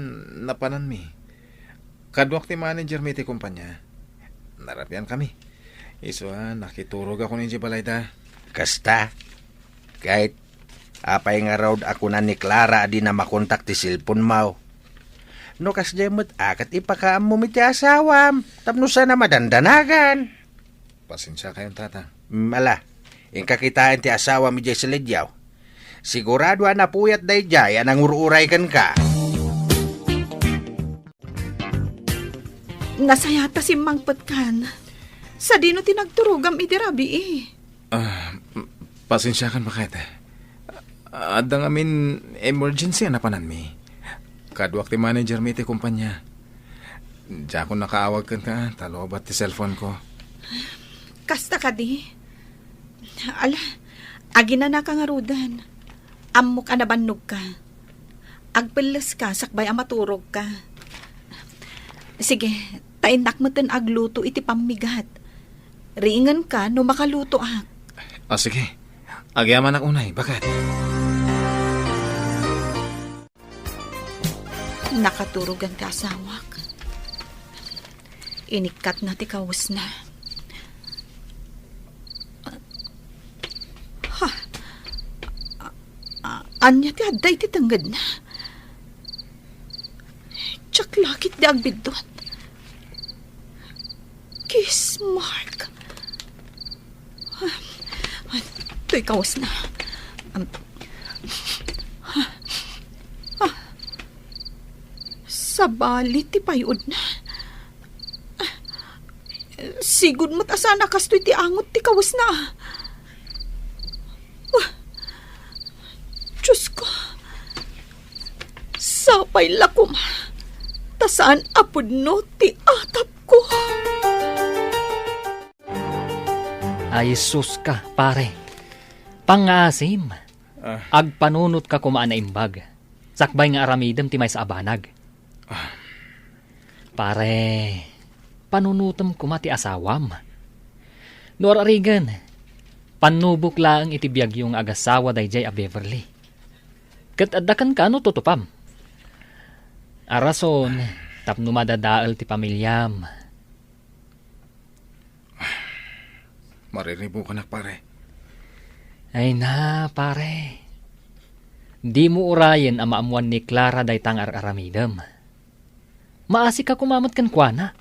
napananmi. Kaduak ti managermi iti kumpanya. Narabiankami. Isu a, nakiturogakon idiay balayda. Kasta? Ket apay ngarud a kuna ni Clara a dina makontak ti cellphone-mo? No kasdiay met a, ket ipakaammom iti asawam tapno saan a madandanagan. Pasensiakayon, Tatang. Mm, ala, inka kitaen ti asawam idiay salidiaw. Sigurado a napuyat daydiay a nangur-uray kenka. Nasayaat ta simmangpetkan. Sadino ti nagturogam idi rabii? Ah, m-, pasensiakan, baket. Adda ngamin emergency a napananmi. Kaduak ti managermi iti kumpanya. Diakon nakaawag kenka ta lobat ti cellphone-ko. Kasta kadi? Ala, aginanaka ngaruden. Ammok a nabannogka. Agpelleska sakbay a maturogka. Sige, ta innak meten agluto iti pammigat. Riingenka no makalutoak. Ah, sige. Agyamanak unay, baket. Nakaturogan ti asawak. Inikkatna ti kawesna. Ha? A-, a-, ania ti adda iti tengngedna? Diak la ketdi agbiddut. Kiss mark. Toy kawesna. Um, sabali ti pay-odna. Sigud met a saan a kastoy ti angot ti kawesna. Wah! Sapay la koma, ta saan a pudno ti atapko. Ay, sus ka, pare. Pangngaasim, Ah. agpanunotka koma a naimbag. Sakbay nga aramidem ti maysa a banag. Ah. Pare, panunotem koma ti asawam. No ar-arigen, pannubok laeng iti biagyo nga agasawa daydiay a Beverly. Ket adda kenka no tutupam. A rason tapno madadael ti pamiliam. Mariribukanak, pare. Ay na, pare. Dimo urayen a maammoan ni Clara dayta nga ar-aramidem. Maasika koma met kenkuana.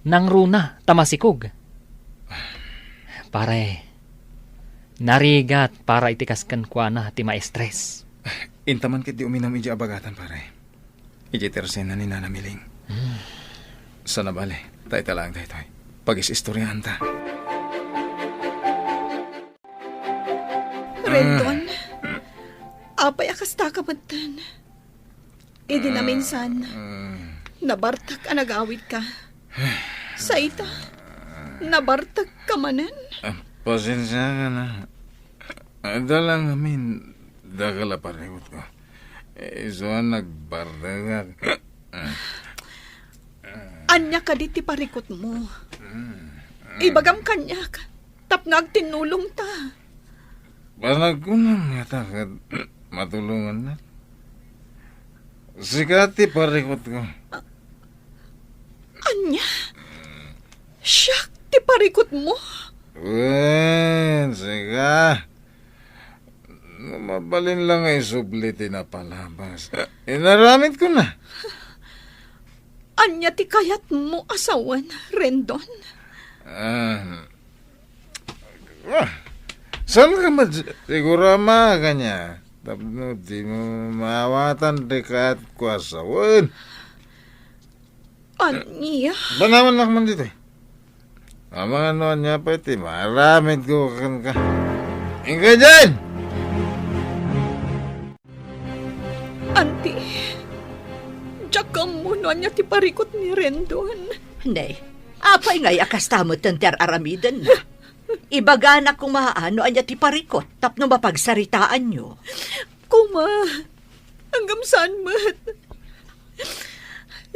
Nangruna ta masikog. Pare, narigat para iti kas kenkuana ti ma-stress. Inta man ketdi uminum idiay abagatan, pare. Idiay tersena ni Nana Miling. Hmm. Sana bale, ta ita laeng daytoy. Pagis-istoriaanta. Rendon, apay a kastaka metten? Idi naminsan, nabartek a nagawidka. Sa ita, nabartekka manen. Ah, pasensiakan a. Adda la ngamin dakkel a parikutko. Isu a nagbartekak. Ania kadi ti parikutmo? Ibagam kaniak, tapno agtinnulongta. Panagkunam ngata ket matulongannak. Sika ti parikutko. Ania? Siak ti parikutmo? Wen, sika. No mabalin la nga isubli ti napalabas, inaramidkona. Ania ti kayatmo a sawen, Rendon? Ah, ah, saan ka met siguro a makakania tapno dimo maawatan ti kayatko a sawen? Ania? Banawannak man ditoy. Amangan no ania pay ti maaramidko kenka. Inka diay! Anti, diak ammo no ania ti parikut ni Rendon. Ne, apay ngay a kasta metten ti ar-aramidenna? Ibagana koma no ania ti parikut tapno mapagsaritaanyo. Koma, ngem saan met.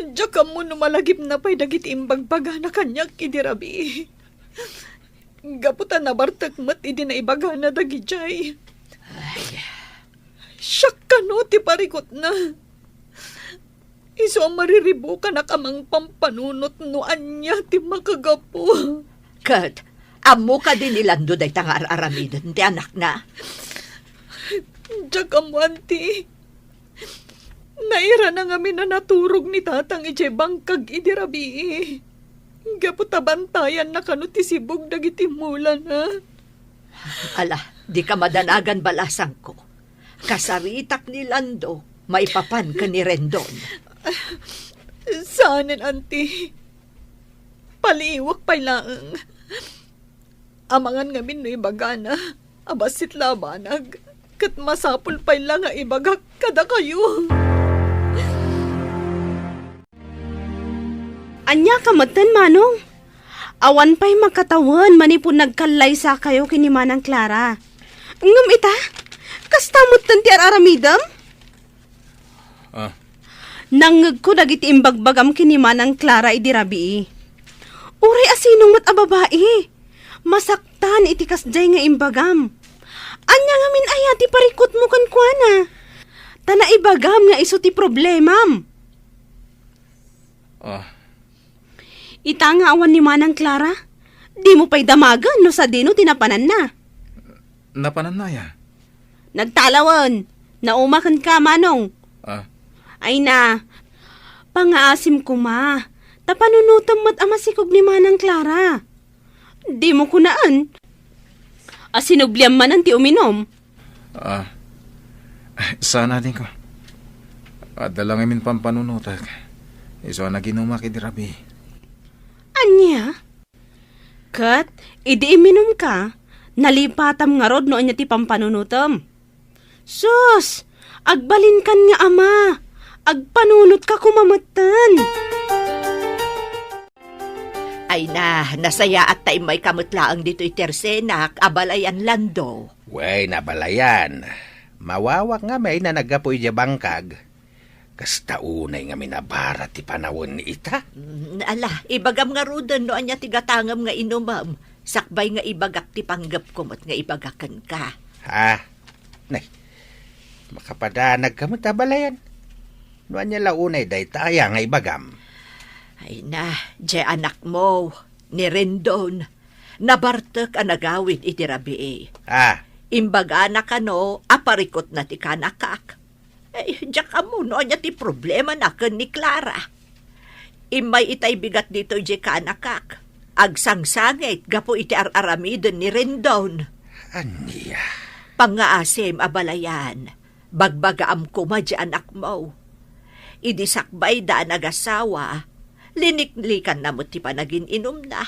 Diak ammo no malagipna pay dagiti imbagbagana kaniak idi rabii. Gapu ta nabartek met idi naibagana dagidiay. Ay. Siak kano ti parikutna. Isu a mariribukanak a mangpampanunot no ania ti makagapu. Ket, ammo kadi ni Lando dayta nga ar-aramiden ti anakna? Diak ammo, anti. Nairana ngamin a naturog ni tatang idiay bangkag idi rabii. Gapu ta bantayanna kano ti sibug dagiti mulana. Ala, dika madanagan, balasangko. Kasaritak ni Lando maipapan ken ni Rendon. Saanen, anti. Paliiwek pay laeng. Amangan ngamin no ibagana a bassit la a banag, ket masapul pay la nga ibagak kadakayo. Ania ka metten, Manong? Awan pay makatawen manipud nagkallaysakayo ken ni Manang Clara. Ngem ita, kasta metten ti ar-aramidem? Ah. Nangngegko dagiti imbagbagam ken ni Manang Clara idi rabii. Uray a sinong met a babai, masaktan iti kasdiay nga imbagam. Ania ngamin aya ti parikutmo kenkuana? Ta naibagam nga isu ti problemam. Ah. Ita nga awan ni Manang Clara, dimo pay damagen no sadino ti napananna. Napananna aya? Nagtalawen. Nauma kenka, Manong. Ah. Ay na, pangngaasim koma, ta panunotem met a masikog ni Manang Clara. Dimo kunaen a sinubliam manen ti uminum. Ah, saan, adingko. Adda la ngamin pampanunotek. Isu a naginumak idi rabii. Ania? Ket idi iminumka, nalipatam ngarud no ania ti pampanunotem. Sus! Agbalinkan nga ama! Agpanunotka koma metten. Ay na, nasayaat ta immayka met laeng ditoy tersenak a balayan, Lando. Wen, a balayan. Mawawak ngamin a naggapu idiay bangkag. Kasta unay ngamin a bara ti panawen ita. Mm, ala, ibagam ngaruden no ania ti gatangem nga inumem, sakbay nga ibagak ti panggepko met nga ibaga kenka. Ha? Nay, makapadanagka met a balayan. No ania la unay dayta aya nga ibagam? Ay na, diay anakmo, ni Rendon. Nabartek a nagawid iti rabii. Ah. Imbagana kano a parikutna ti kanakak. Ay, diak ammo no ania ti problemana ken ni Clara. Immay itay bigat ditoy diay kanakak. Agsangsangit gapu iti ar-aramiden ni Rendon. Ania? Pangngaasim a balayan, bagbagaam koma diay anakmo. Idi sakbayda a nagasawa, liniklikanna met ti panagin-inumna.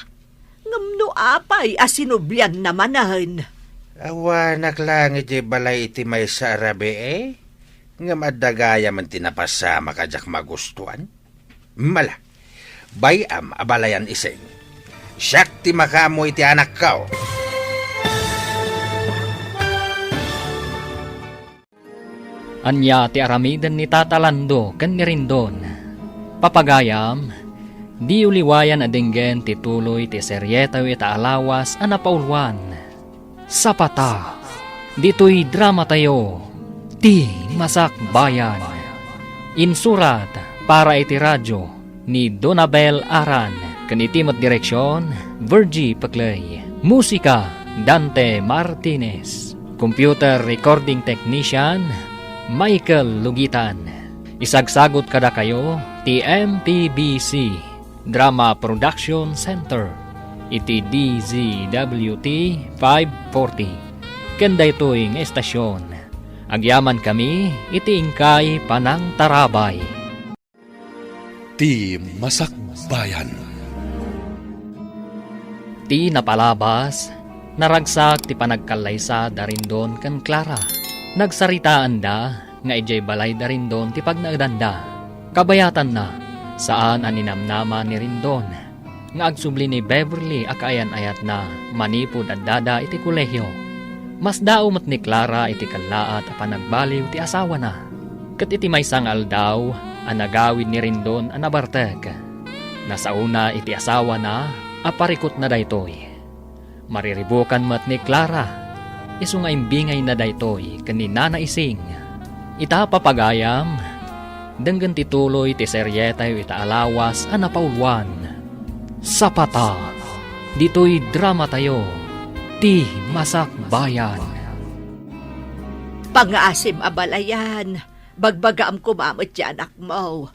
Ngem no apay a sinublianna manen? Awanak laeng idiay balay iti maysa a rabii, ngem adda gayamen ti napasamak a diak magustuan. Mala, bay-am a balayan, Ising. Siak ti makaammo iti anakko. Ania ti aramiden ni Tata Lando ken ni Rendon? Papagayam, diyo liwayan a denggen ti tuloy ti serietayo ita a lawas a napauluan. Sapata, ditoy dramatayo, Ti Masakbayan. Insurat para iti radio ni Donabel Aran, ken iti met direksion, Virgie Peclay. Musika, Dante Martinez. Computer recording technician, Michael Lugitan. Isagsagut kadakayo ti M P B C Drama Production Center iti D Z W T five forty ken daytoy nga estasion. Agyamankami iti inkay panangtarabay. Ti Masakbayan. Ti napalabas, naragsak ti panagkallaysa da Rendon ken Clara. Nagsaritaanda nga idiay balay da Rendon ti pagnaedanda. Kabayatanna, saan a ninamnama ni Rendon nga agsubli ni Beverly a kaayan-ayatna manipud addada iti kolehio. Masdaaw met ni Clara iti kellaat a panagbaliw ti asawana. Ket iti maysa nga aldaw a nagawid ni Rendon a nabartek, nasaona iti asawana a parikutna daytoy. Mariribukan met ni Clara, isu nga imbingayna daytoy ken ni Nana Ising. Ita, papagayam, denggen ti tuloy ti serietayo ita a lawas a napauluan. Sapata, ditoy dramatayo, Ti Masakbayan. Pangngaasim a balayan, bagbagaam koma met ti anakmo.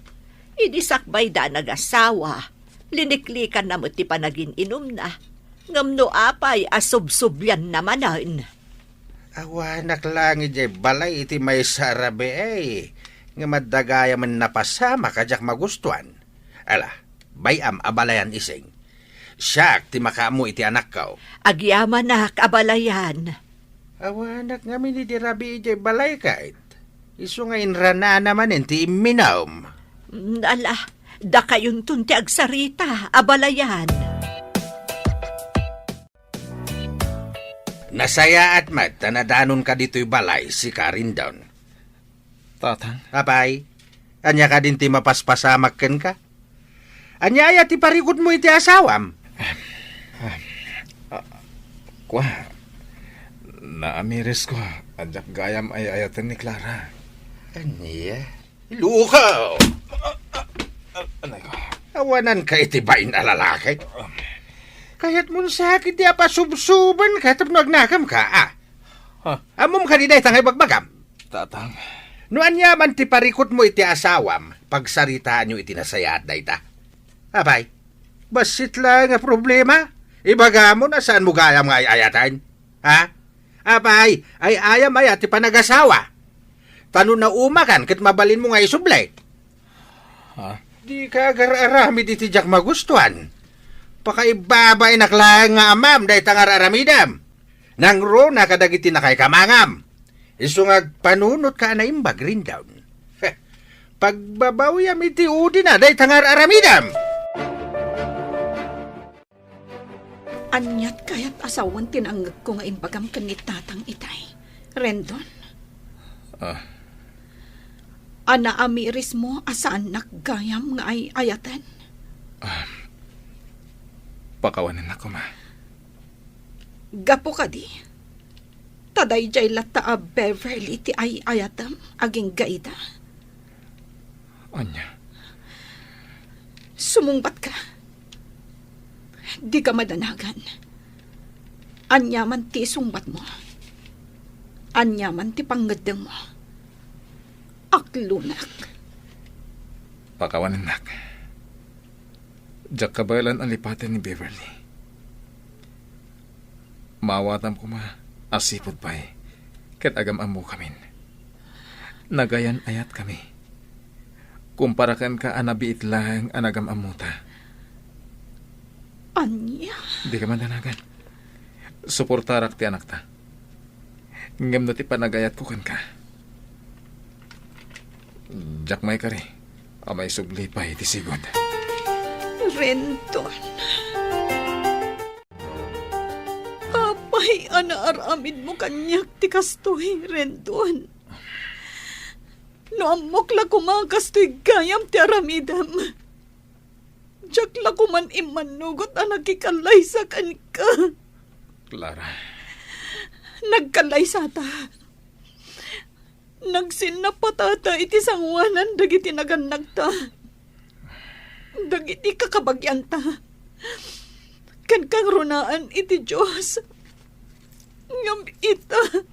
Idi sakbayda a nagasawa, liniklikanna met ti panagin-inumna. Ngem no apay a subsublianna manen? Awanak laeng idiay balay iti maysa a rabii, ngem adda gayamen napasamak a diak magustuan. Ala, bay-am a balayan, Ising. Siak ti makaammo iti anakko. Agyamanak a balayan. Awanak ngamin idi rabii idiay balay ket. Isu nga inranana manen ti imminum. Mm, ala, dakayonton ti agsarita a balayan. Nasayaat met ta nadanonka ditoy balay, sika, Rendon. Tatang. Apay, ania kadin ti mapaspasamak kenka? Ania aya ti parikutmo iti asawam? Ah, ah, kua, naamirisko a diak gayam ay-ayaten ni Clara. Ania? Luka! Anay ko. Awananka iti bain a lalaki? Kayatmon sakit ti apasubsubanka tapno agnakamka, ah? Ha? Ammom kadi dayta nga ibagbagam? Tatang. No ania man ti parikutmo iti asawam, pagsaritaanyo iti nasayaat dayta. Apay, bassit laeng a problema? Ibagamon a saanmo gayam nga ay-ayaten? Ha? Apay, ay-ayam aya ti panagasawa? Ta no naumakan ket mabalinmo nga isubli. Ha? Dika agar-aramid iti diak magustuan. Pakaibabainak laeng nga amam dayta nga ar-aramidem. Nangruna kadagiti nakaikamangam. Isu nga agpanunotka a naimbag, Rendon. Heh, Pagbabawyam iti udina dayta nga ar-aramidem. Aniat kayat a sawen ti nangngegko nga imbagam ken ni Tatang itay, Rendon? Ah. A naamirismo a saannak gayam nga ay-ayaten? Ah. Pakawanennak koma. Gapu kadi, ta daydiay latta a Beverly ti ay-ayatem agingga ida. Ania? Sumungbatka. Dika madanagan. Aniaman ti isungbatmo, aniaman ti pangngeddengmo, aklonak. Pakawanennak. Diak kabaelan a lipaten ni Beverly. Maawatam koma a sipud pay ket agam-ammokamin. Nagayan-ayatkami. Kumpara kenka a nabiit laeng a nagam-ammota. Ania? Dika madanagan. Suportarak ti anakta. Ngem no ti panagayatko kenka, diak maikari a maisubli pay ti sigud. Rendon. Apay a naaramidmo kaniak ti kastoy, Rendon? No ammok la koma a kastoy gayam ti aramidem, diak la koman immannugot a nakikallaysa kenka. Clara. Nagkallaysata. Nagsinnapatata iti sangoanan dagiti nagannagta, dagiti kakabagianta, ken kangrunaan iti Dios. Ngem ita,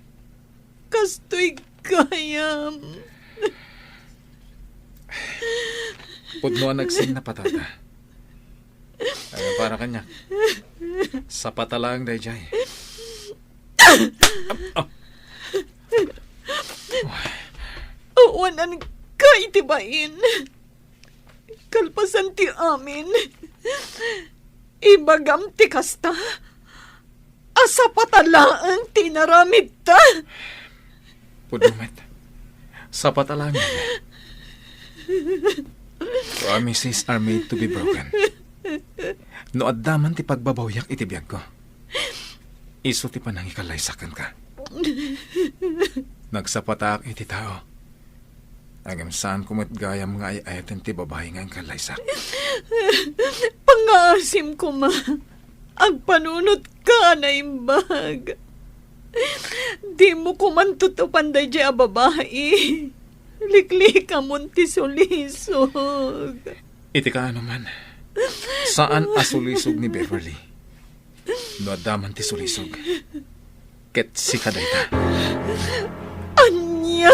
kastoy gayam. Pudno a nagsinnapatata. Ay, para kaniak. Sapata laeng daydiay. Awananka iti bain. Kalpasan ti amin, ibagam ti kasta a sapata laeng ti inaramidta. Pudno met. Sapata laeng. Promises are made to be broken. No adda man ti pagbabawiak iti biagko, isu ti panangikallaysak kenka. Nagsapatak iti tao. Ngem saanko met gayam nga ay-ayaten ti babai nga inkallaysak. Pangngaasim koma. Agpanunotka a naimbag. Dimo koman tutupan daydiay a babai. Liklikamon ti sulisog. Iti kaano man, saan a sulisog ni Beverly. No adda man ti sulisog, ket sika dayta. Ania?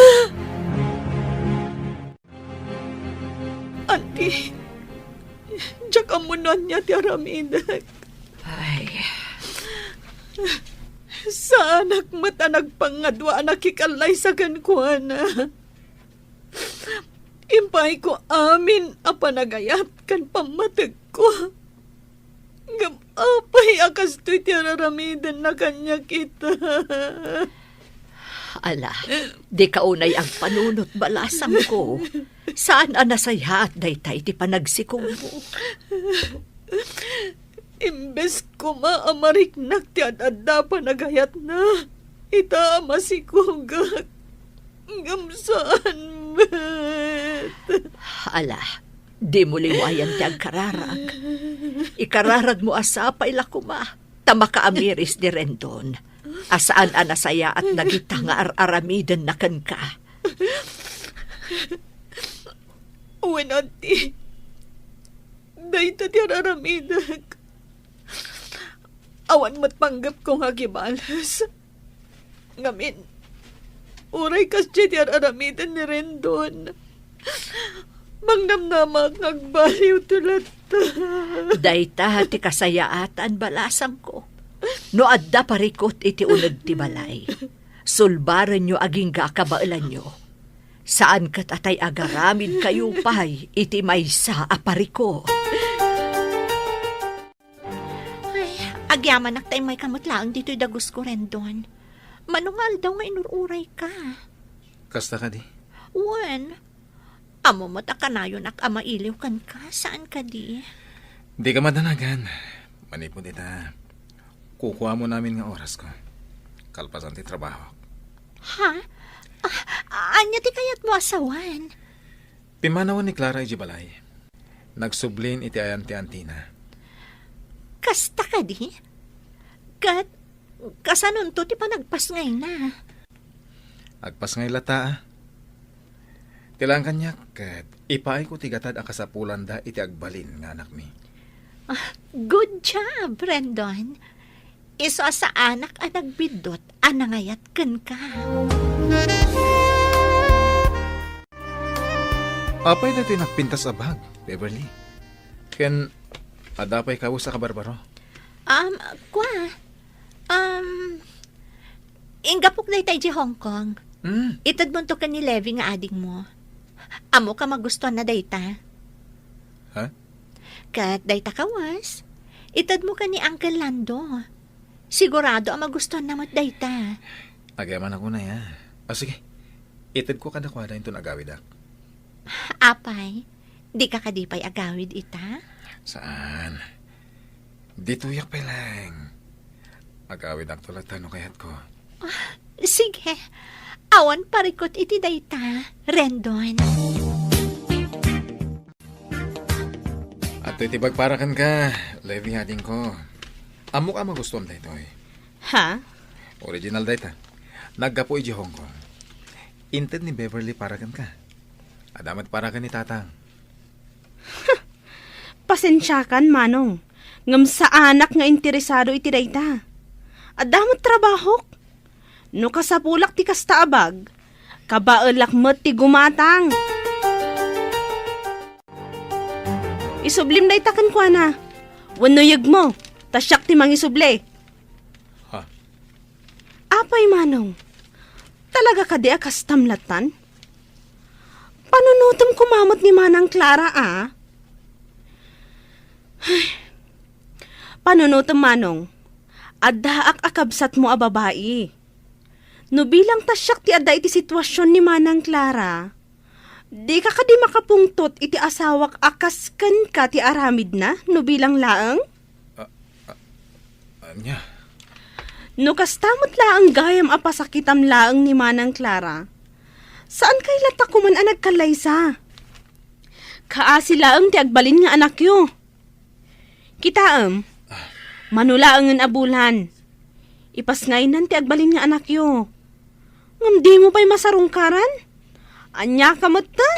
Anti, diak ammo no ania ti aramidek. Ay. Saanak met a nagpangadua a nakikallaysa kenkuana. Impaayko amin a panagayat ken pammategko. Ngem apay a kastoy ti araramidenna kaniak ita? Ala, dika unay agpanunot, balasamko. Saan a nasayaat dayta iti panagsikogmo. Imbes koma a mariknak ti ad-adda a panagayatna, ita a masikogak. Ngem saan met. Ala, dimo liwayan ti agkararag. Ikararagmo a sapay la koma ta makaamiris ni Rendon a saan a nasayaat dagita nga ar-aramidenna kenka. Wen, anti, dayta ti ar-aramidek. Awan met panggepko nga agibales. Ngamin, uray kasdiay ti ar-aramiden ni Rendon, mangnamnamak nga agbaliwto latta. Dayta ti kasayaatan, balasamko. No adda parikut iti uneg ti balay, sulbarenyo agingga a kabaelanyo. Saan ket a tay agaramidkayo pay iti maysa a parikut. Ay, agyamanak ta immayka met laeng ditoy dagusko, Rendon. Mano nga aldaw nga inur-urayka? Kasta kadi? Wen, Ammo met a kanayonak a mailiw kenka, saan kadi? Dika madanagan. Manipud ita, kukuamon amin nga orasko kalpasan ti trabahok. Ha? Ah, ania ti kayatmo a sawen? Pimmanawen ni Clara idiay balay. Nagsublin iti ayan ti antina. Kasta kadi? Ket kasanonto ti panagpasngayna? Agpasngay latta, a. Ti laeng kaniak ket ipaayko ti gatad a kasapulanda iti agbalin nga anakmi. Ah, good job, Rendon. Isu a saanak a nagbiddut a nangayat kenka. Apay daytoy nagpintas a bag, Beverly? Ken adda pay kawes a kabarbaro? Um, kua. Um, inggapok dayta idiay Hong Kong. Hmm. Itedmonto ken ni Levi nga adingmo. Ammok a magustuanna dayta. Ha? Ket dayta kawes, itedmo ken ni Uncle Lando. Sigurado a magustuanna met dayta. Agyamanak unay, a. O, sige. Itedko kadakuada inton agawidak. Apay, dika kadi pay agawid ita? Saan. Ditoyak pay laeng. Agawidakto latta no kayatko. Ah, sige. Awan parikut iti dayta, Rendon. Adtoy ti bag para kenka, Levi, adingko. Ammok a magustuam daytoy. Ha? Original dayta. Naggapu idiay Hong Kong. Inted ni Beverly para kenka. Adda met para ken ni Tatang. Pasensiakan, Manong, ngem saanak nga interesado iti dayta. Adda met trabahok. No kasapulak ti kasta a bag, kabaelak met ti gumatang. Isublim dayta kenkuana. Wenno yegmo, ta siak ti mangisubli. Ha? Apay, Manong? Talaga kadi a kastam lattan? Panunotem koma met ni Manang Clara, a? Ay. Panunotem, Manong. Addaak a kabsatmo a babai. No bilang ta siak ti adda iti situasion ni Manang Clara, dika kadi makapungtot iti asawak a kas kenka ti aramidna no bilang laeng? A, a, ania? No kasta met laeng gayam a pasakitam laeng ni Manang Clara, saan kay latta koman a nagkallaysa? Kaasi laeng ti agbalin nga anakyo. Kitaem, mano laengen a bulan, ipasngaynan ti agbalin nga anakyo. Ngem dimo pay masarungkaran? Ania ka metten?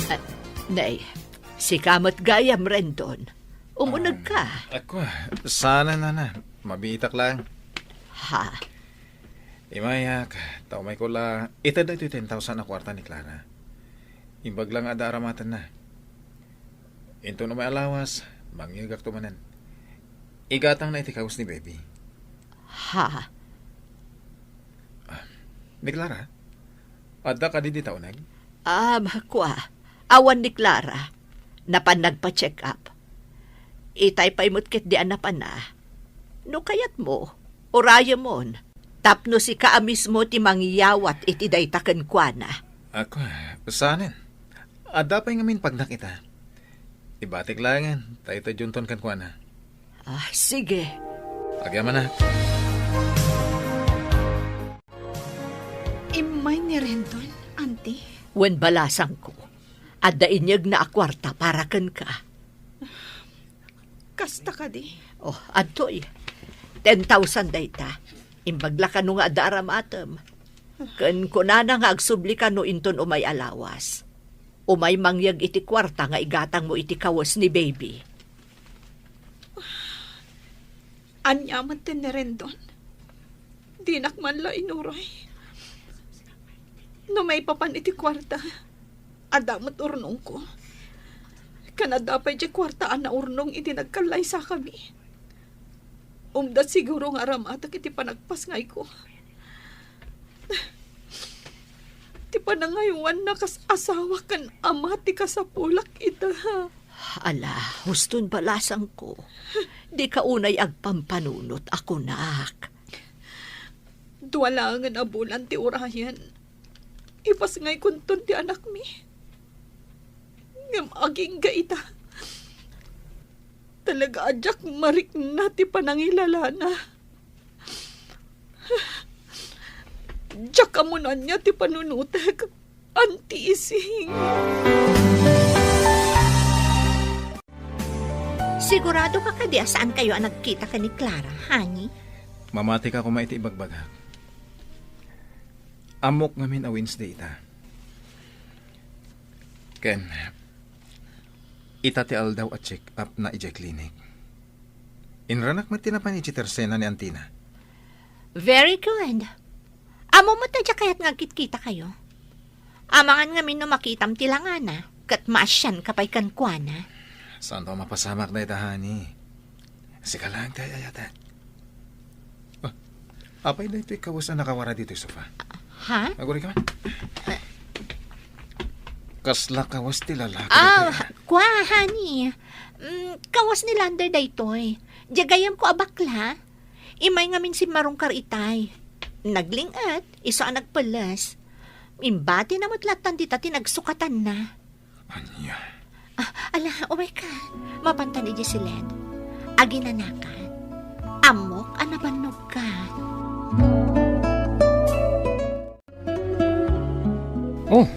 Ah, nay, sika met gayam, Rendon. Umuneg ka. Ah, ako, saan, nana. Mabiitak lang. Ha? Imayak, ta umayko la, ited daytoy ten thousand a kuarta ni Clara. Imbag la nga adda aramatenna. Inton umay a lawas, mangyegakto manen. Igatangna iti kawes ni Baby. Ha? Ah, ni Clara? Adda kadi dita uneg? Ah, kua. Awan ni Clara. Napan nagpa-check up. Itay pay met ketdi a napanna. No kayatmo, urayemon. Tapno sika a mismo ti mangyawat iti dayta kenkuana. Ako, saanen? Adda pay ngamin pagnak ita. Ibatik laengen, ta ita dionton kenkuana. Ah, sige. Agyamanak. Immay ni Rendon, Auntie. Wen balasangko, adda inyegna a kuarta para kenka. Kasta kadi? Oh, adtoy. Ten thousand dayta. Imbag la kano nga adda aramatem. Ken kunana nga agsubli kano inton umay a lawas. Umay mangyeg iti kuarta nga igatangmo iti kawes ni Baby. Ania met ti ni Rendon? Dinak man la inuray. No maipapan iti kuarta, adda met urnongko. Ken adda pay diay kuarta a naurnong idi nagkallaysakami. Umda siguro nga aramatek iti panagpasngayko. Ti panangaywanna kas asawa ken ama ti kasapulak ita. Ala, huston balasangko. Dika unay agpampanunot a kunak. Dua laengen a bulan ti urayen. Ipasngaykonton ti anakmi. Ngem agingga ita. Talaga a diak marikna ti panangilalana. Diak ammo no ania ti panunotek, Anti Ising. Sigurado ka kadi a saan kayo a nagkita ken ni Clara, honey? Mamati ka koma iti ibagbagak. Ammok ngamin a Wednesday ita. Ken, ita ti aldaw a check-up na idiay clinic. Inranak met ti napan idiay tersena ni antina. Very good. Ammom met a diak kayat nga agkitkita kayo. Amangan ngamin no makitam ti langana, ket maasianka pay kenkuana. Saanto a mapasamak dayta, honey. Sika laeng ti ay-ayatek. Ah, apay daytoy kawes a nakawara ditoy sofa? Ha? Aguri ka man. Kasla kawes ti lalaki Ah, daytoy, ah. Kua, honey. Mm, kawes ni Lander daytoy. Diay gayyemko a bakla. Immay ngamin simmarungkar itay. Nagling-et, isu a nagpelles. Imbatina met lattan dita ti nagsukatanna. Ania? Ah, ala, umayka. Mapantan idiay siled. Aginanakan. Ammok a nabannogka. Oh,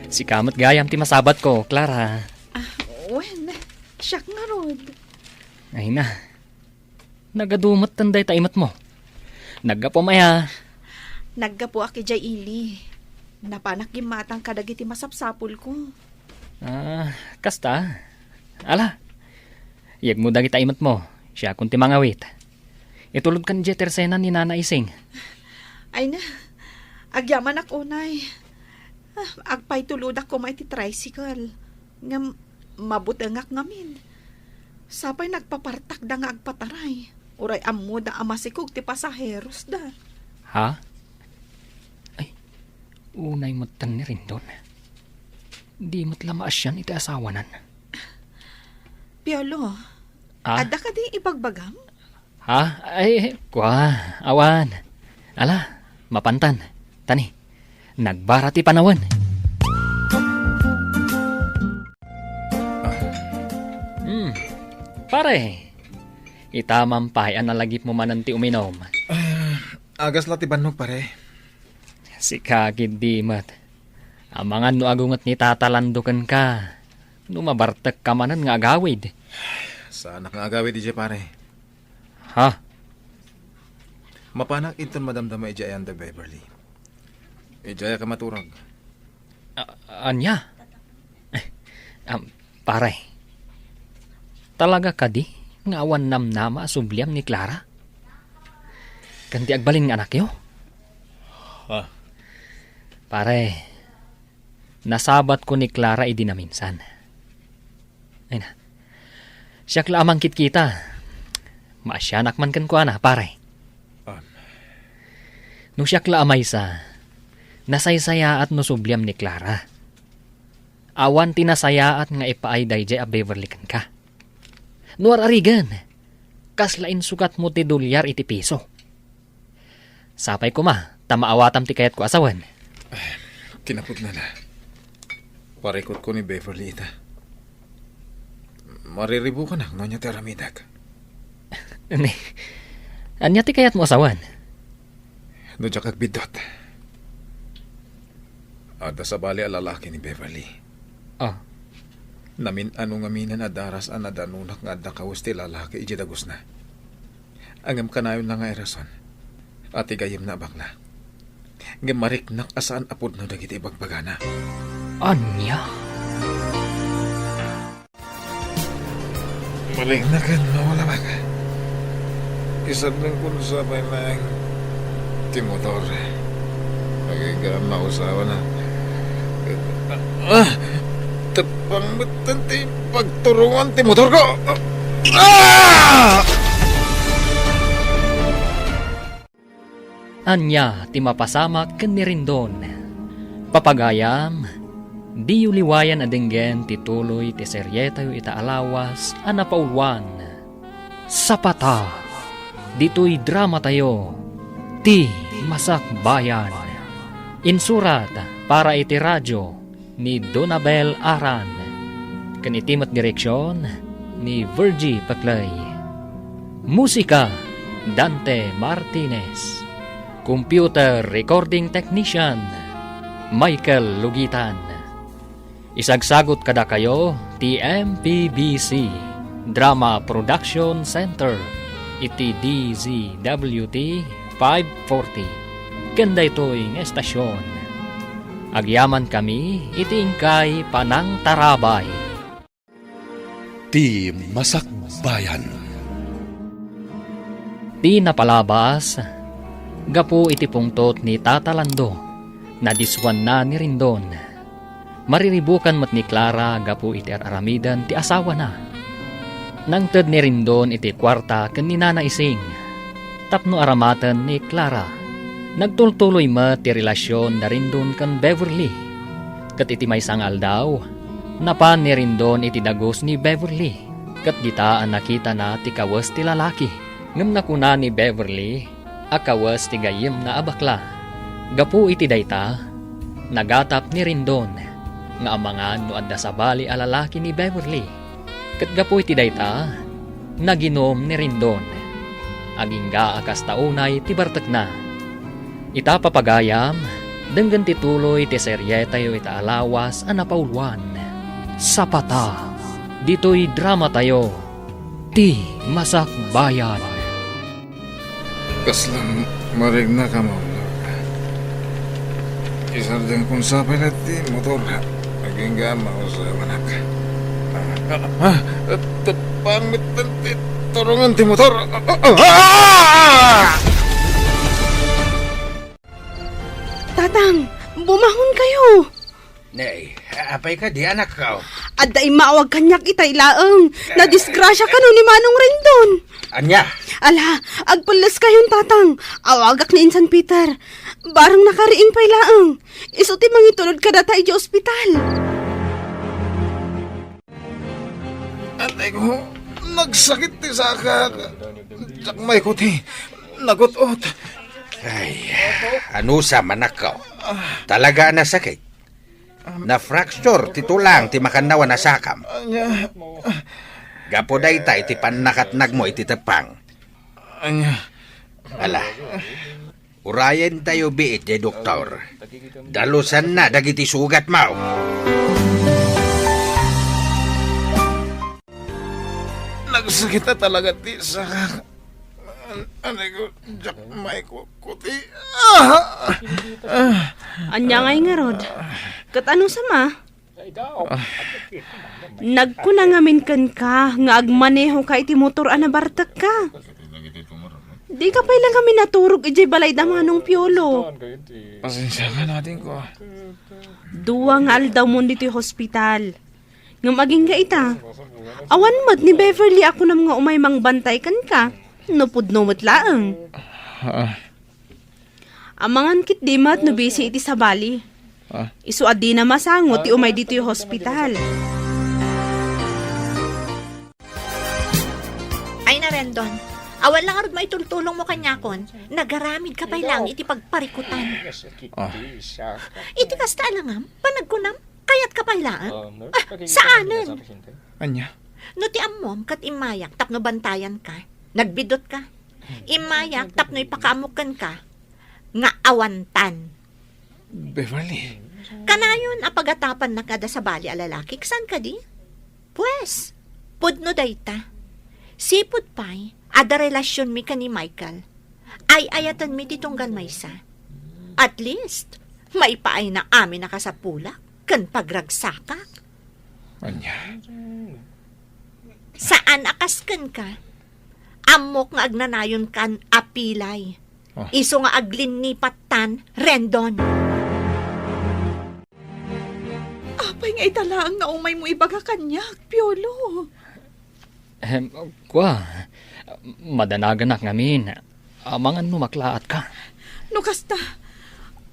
sika met gayam ti masabatko, Clara. Ah, wen, siak ngarud. Ay na. Nagadu metten dayta imetmo. Naggapuam aya? Naggapuak idiay ili. Napanak gimmatang kadagiti masapsapulko. Ah, kasta? Ala, yegmo dagita imetmo. Siakon ti mangawit. Itulodkan idiay tersena ni Nana Ising. Ay na, agyamanak unay. Ah, agpaitulodak koma iti tricycle. Ngem mabutengak ngamin. Sapay nagpapartakda nga agpataray. Uray ammoda a masikog ti pasaherosda. Ha? Ay, unay metten ni Rendon. Di met la maasian iti asawanan. Piolo, Ah? Adda kadi ibagbagam? Ha? Ay, kua, awan. Ala, mapantan. Tani, nagbara ti panawen. Ah. Hmm. Pare, ita man pay a nalagipmo manen ti uminom. Ah, agas la ti bannog, pare. Sika ketdi met. Amangan no agunget ni Tata Lando kenka. No mabartekka manen nga agawid. Saanak nga agawid idiay, pare. Ha? Mapanak inton madamdama idiay ayan da Beverly. Idiay ka maturag. A-, ania? Am, pare. Talaga kadi nga awan namnama a subliam ni Clara? Ken ti agbalin nga anakyo? Ah. Pare, nasabatko ni Clara idi naminsan. Ay na. Siak la a mangkitkita. Maasianak man kenkuana, pare. Ah. No siak la a maysa, nasaysayaat no subliam ni Clara. Awan ti nasayaat nga ipaay daydiay a Beverly kenka. No ar-arigen, kasla insukatmo ti dolyar iti piso. Sapay koma ta maawatam ti kayatko a sawen. Kinapudnana, parikutko ni Beverly ita. Mariribukanak no ania ti aramidek. Ni, ania ti kayatmo a sawen? No diak agbiddut, adda sabali a lalaki ni Beverly. Ah. Namin-ano ngaminen a daras a nadanonak nga adda kawes ti lalaki idiay dagusna. Ngem kanayonna nga irason a ti gayyemna a bakla. Ngem mariknak a saan a pudno dagiti ibagbagana. Ania? Malikna ken mawala baka. Isardengko sapay laeng ti motor. Agaygan a usawana. Ah! Teppang metten ti pagturongan ti motorko! Ah! Ania ti mapasamak ken ni Rendon? Papagayam, diyo liwayan a denggen ti tuloy ti serietayo ita a lawas a napauluan, Sapata. Ditoy dramatayo, ti Masakbayan. Insurat para iti radyo ni Donabel Aran. Ken iti met direksion ni Virgie Peclay. Musika, Dante Martinez. Computer recording technician, Michael Lugitan. Isagsagut kadakayo ti M P B C Drama Production Center iti D Z W T five forty. Ken daytoy nga estasion, agyamankami iti inkay panangtarabay. Ti Masakbayan. Ti napalabas, gapu iti pungtot ni Tata Lando, nadiswanna ni Rendon. Mariribukan met ni Clara gapu iti ar-aramiden ti asawana. Nangted ni Rendon iti kuarta ken ni Nana Ising tapno aramaten ni Clara. Nagtultuloy met ti relasion da Rendon ken Beverly. Ket iti maysa nga aldaw, napan ni Rendon iti dagus ni Beverly. Ket dita a nakitana ti kawes ti lalaki. Ngem nakuna ni Beverly a kawes ti gayyemna a bakla. Gapu iti dayta, nagatap ni Rendon nga amangan no adda sabali a lalaki ni Beverly. Ket gapu iti dayta, naginum ni Rendon. Agingga a kasta unay ti bartekna. Ita, papagayam, denggen ti tuloy ti serietayo ita a lawas a napauloan. Sapata, ditoy dramatayo, Ti Masakbayan. Kasla marigna ka, Ma'am. Isardengkon sa pay la ti motor. Agingga a mausay, anak. Ah, ah, tepang met ti turongen ti motor. Ah, ah, ah! Tatang, bumangon kayo! Nay, apay kadi, anakko? Adda immaawag kaniak itay laeng. Nadisgrasia kano ni Manong Rendon. Ania? Ala, agpelles kayon, Tatang. Awagak ni Insan Peter. Barang nakariing pay laeng. Isu ti mangitulod kadata idiay ospital. Atay ko, nagsakit ti sakak. Diak maikut ti nagut-ot. Ay, anusam, anakko? Talaga a nasakit? Na-fracture ti tulang ti makannawan a sakam. Ania? Gapu dayta iti pannakatnagmo iti tepang. Ania? Ala, urayentayo biit diay doktor. Dalusanna dagiti sugatmo. Nagsakit a talaga ti sakak. An-, anay ko, diak maikut ti, ah! Ah! Ania ngay ngarud? Ket anusam a? Nagkuna ngamin kenka nga agmanehoka iti motor a nabartekka. Dika pay la ngamin naturog idiay balay da Manong Piolo. Pasensiakan, adingko. Dua nga aldawmon ditoy hospital. Ngem agingga ita, awan met ni Beverly a kunam nga umay mangbantay kenka, no pudno met laeng. Ah. Amangan ketdi met no bisi iti sabali. Ah. Isu a dina masango ti umay ditoy hospital. Ay, na, Rendon, awan la ngarud maitultulongmo kaniakon, nagaramidka pay laeng iti pagparikutan. Ah. Iti kasta a langam, panagkunam, kayatka pay laeng? Ah, saanen. Ania? No ti ammom ket immayak tapno bantayanka, nagbidutka. Immayak tapno ipakaammok kenka nga awantan. Beverly. Kanayon a pagatapannak nga adda sabali a lalaki, saan kadi? Pues, pudno dayta. Sipud pay, adda relasionmi ken ni Michael. Ay-ayatenmi ti tunggal maysa. At least, maipaayna amin a kasapulak ken pagragsakak. Ania? Saan a kas kenka. Ammok nga agnanayonkan a pilay. Ah. Isu nga aglinnipat tan, Rendon. Apay nga ita laeng nga umaymo ibaga kaniak, Piolo? Em, kua, madanaganak ngamin. Amangan no maklaatka. No kasta,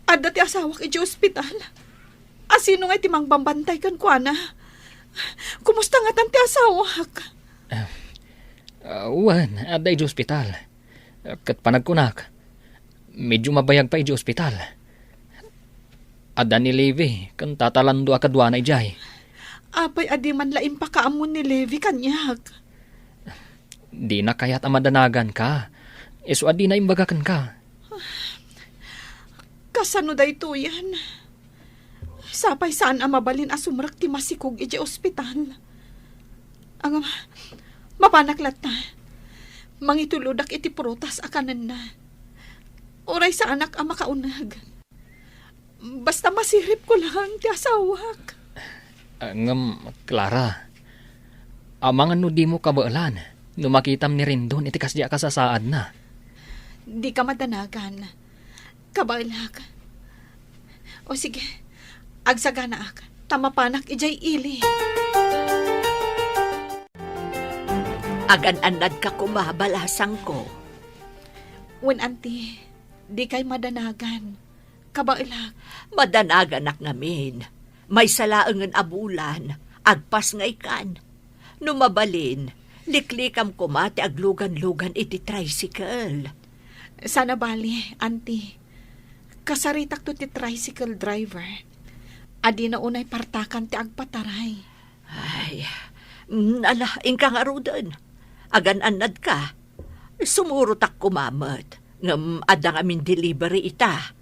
adda ti asawak idiay ospital. A sino ngay ti mangbambantay kenkuana? Kumusta ngatan ti asawak? Ah, ah, wen, adda idiay ospital. Ket panagkunak, Medyo mabayag pay idiay ospital. Adda ni Levi ken Tata Lando a kaduana idiay. Apay a di man la impakaammo ni Levi kaniak? Dina kayat a madanaganka. Isu a dina imbaga kenka. Kasano daytoyen? Sapay saan a mabalin a sumrek ti masikog idiay ospital. Ngem, mapanak latta. Mangitulodak iti prutas a kanenna. Uray saanak a makauneg. Basta masiripko laeng ti asawak. Ah, ngem, Clara, amangan no dimo kabaelan no makitam ni Rendon iti kasdi a kasasaadna. Dika madanagan. Kabaelak. O sige, agsaganaak, ta mapanak idiay ili. Agan-annadka koma, balasangko. Wen, anti, dikay madanagan. Kabaelak. Madanaganak ngamin. Maysa laengen a bulan, agpasngaykan. No mabalin, liklikam koma ti aglugan-lugan iti tricycle. Saan a bali, anti. Kasaritakto ti tricycle driver. A dina unay partakan ti agpataray. Ay, mm, ala, inka ngaruden. Agan-annadka. Sumurotak koma met. Ngem adda ngamin delivery ita.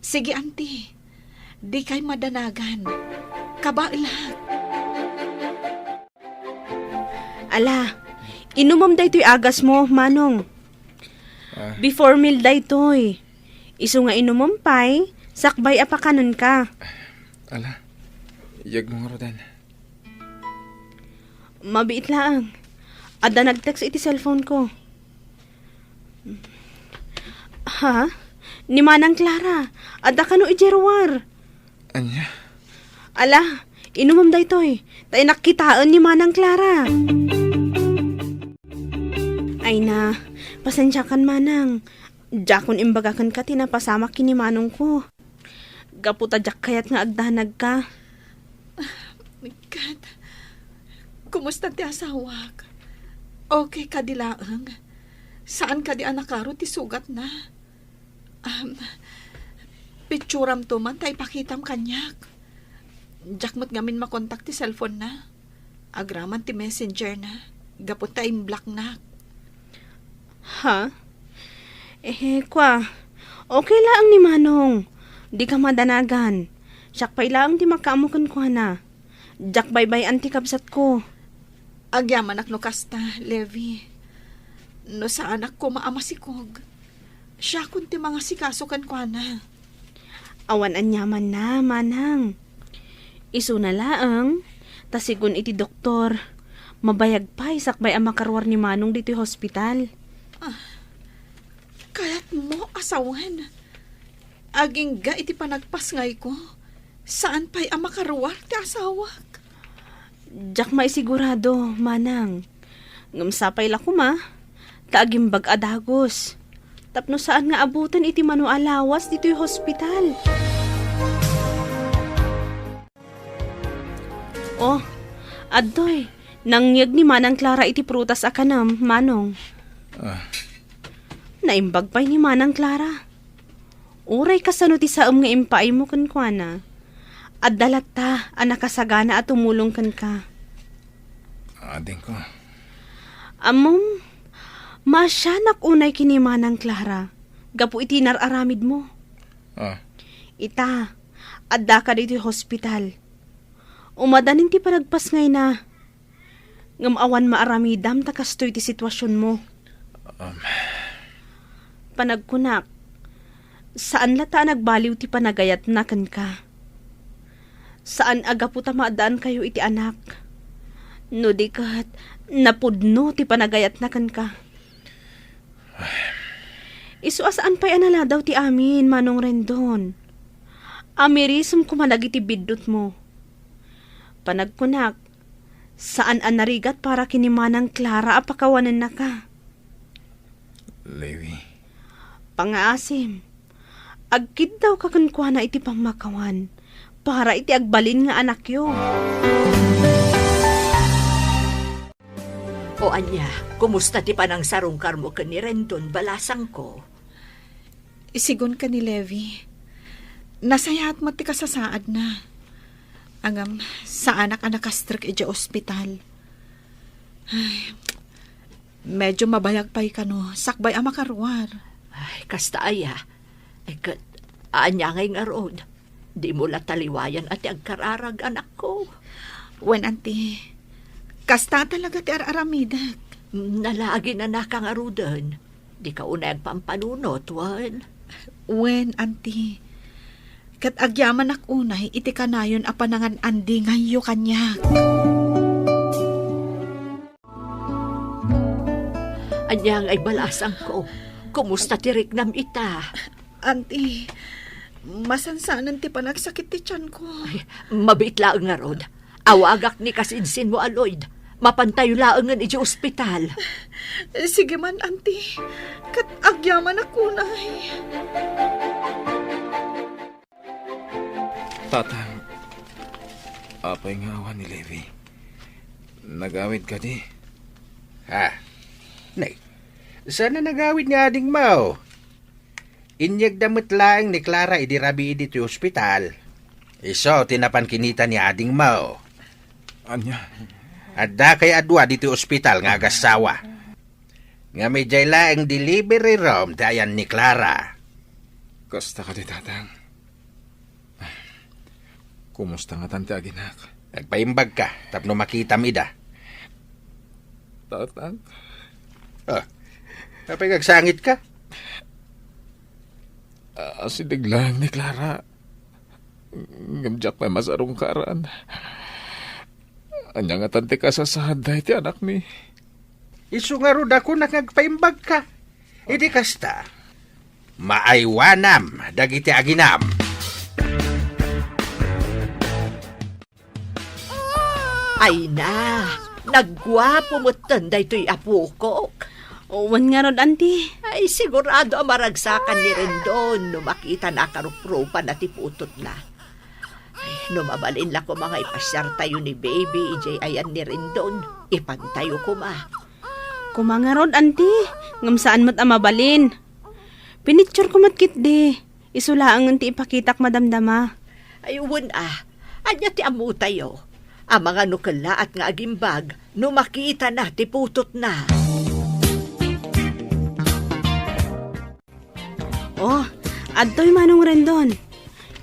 Sige, anti. Dikay madanagan. Kabaelak. Ala, inumem daytoy agasmo, Manong. Ah. Before meal daytoy. Isu nga inumem pay, sakbay a pakanenka. Ala, iyagmo ngaruden. Mabiit laeng. Adda nag-text iti cellphone ko. Ha? Ni Manang Clara, adda kano idiay ruar? Ania? Ala, inumem daytoy. Ta innak kitaen ni Manang Clara. Ay na, pasensiakan, Manang. Diakon imbaga kenka ti napasamak ken ni Manongko. Gapu ta diak kayat nga agdanagka. Ket, kumusta ti asawak? Okay kadi laeng? Saan kadi a nakaro ti sugatna? Um, picturamto man ta ipakitam kaniak. Diak met ngamin makontak ti cellphone na. Agraman ti messenger na, gapu ta imblocknak. Ha? Eh, kwa, okay laeng ni Manong. Dika madanagan. Siak pay laeng ti makaammo kenkuana. Diak baybay-an ti kabsatko. Agyamanak no kasta, Levi. No saanak koma a masikog, siakon ti mangasikaso kenkuana. Awan aniamanna, Manang. Isuna laeng, ta sigun iti doktor, mabayag pay sakbay a makaruar ni Manong ditoy hospital. Ah, kayatmo a sawen? Agingga iti panagpasngayko, saan pay a makaruar ti asawak. Diak maisigurado, Manang. Ngem sapay la koma, ta agimbag a dagus. Tapno saan nga abuten iti mano a lawas ditoy hospital. Oh, adtoy, nangyeg ni Manang Clara iti prutas a kanem, Manong. Ah. Naimbag pay ni Manang Clara. Uray kasano ti saem nga impaaymo kenkuana, adda latta a nakasagana a tumulong kenka. Adingko. Ammom, maasianak unay ken ni Manang Clara gapu iti nar-aramidmo. Ah. Ita, addaka ditoy hospital. Umadanin ti panagpasngayna. Ngem awan maaramidam ta kastoy ti situasionmo. Um. Panagkunak, saan latta a nagbaliw ti panagayatna kenka. Saan a gapu ta maaddaankayo iti anak. No di ket, napudno ti panagayatna kenka. Isu a saan pay a naladaw ti amin, Manong Rendon. Amirisem koma dagiti biddutmo. Panagkunak, saan a narigat para ken ni Manang Clara a pakawanennaka. Levi. Pangaasim, agkiddawka kenkuana iti pammakawan para iti agbalin nga anakyo. O ania, kumusta ti panangsarungkarmo ken ni Rendon, balasangko? Isigun ken ni Levi, nasayaat met ti kasasaadna. Ngem, saanak a nakastrek idiay ospital. Ay, medyo mabayag pay kano, sakbay a makaruar. Ay, kasta aya. Ay, ket, ania ngay ngarud? Dimo la taliwayan a ti agkararag, anakko. Wen, anti. Kasta talaga ti ar-aramidek. Nalaginanaka ngaruden. Dika unay agpampanunot, wen? Wen, anti. Ket agyamanak unay iti kanayon a panangan-andingayyo kaniak. Ania ngay balasangko? Kumusta ti riknam ita? Anti, masansanen ti panagsakit ti tianko. Ay, mabiit laeng ngarud. Awagak ni kasinsinmo a Lloyd. Mapantayo laengen idiay ospital. Sige man, anti. Ket agyamanak unay. Tatang, apay nga awan ni Levi? Nagawid kadi? Ha? Nay, saan a nagawid ni adingmo? Inyegda met laeng ni Clara idi rabii ditoy ospital. Isu ti napan kinita ni adingmo. Ania? Adda kay a dua ditoy ospital nga agassawa. Ngem idiay laeng delivery room ti ayan ni Clara. Kasta kadi, Tatang? Kumusta ngatan ti aginak? Agpaimbagka tapno makitam ida. Tatang? Ah, apay nga agsangitka? Asideg laeng ni Clara. Ngem diak pay masarungkaran. Ania ngatan ti kasasaad daytoy anakmi? Isu ngarud a kunak nga agpaimbagka. Idi kasta, maaywanam dagiti aginam. Ay na, nagguapo metten daytoy a pukok. Wen ngarud, anti. Ay, sigurado a maragsakan ni Rendon no makitana a karuprupan ti putotna. Ay, no mabalin la koma nga ipasiartayo ni Baby idiay ayan ni Rendon, ipantayo koma. Koma ngarud, anti, ngem saan met a mabalin. Pinictureko met ketdi. Isu laengen ti ipakitak madamdama. Ay, wen a. Ania ti ammotayo? Amangan no kellaat nga agimbag no makitana ti putotna. Oh, adtoy Manong Rendon.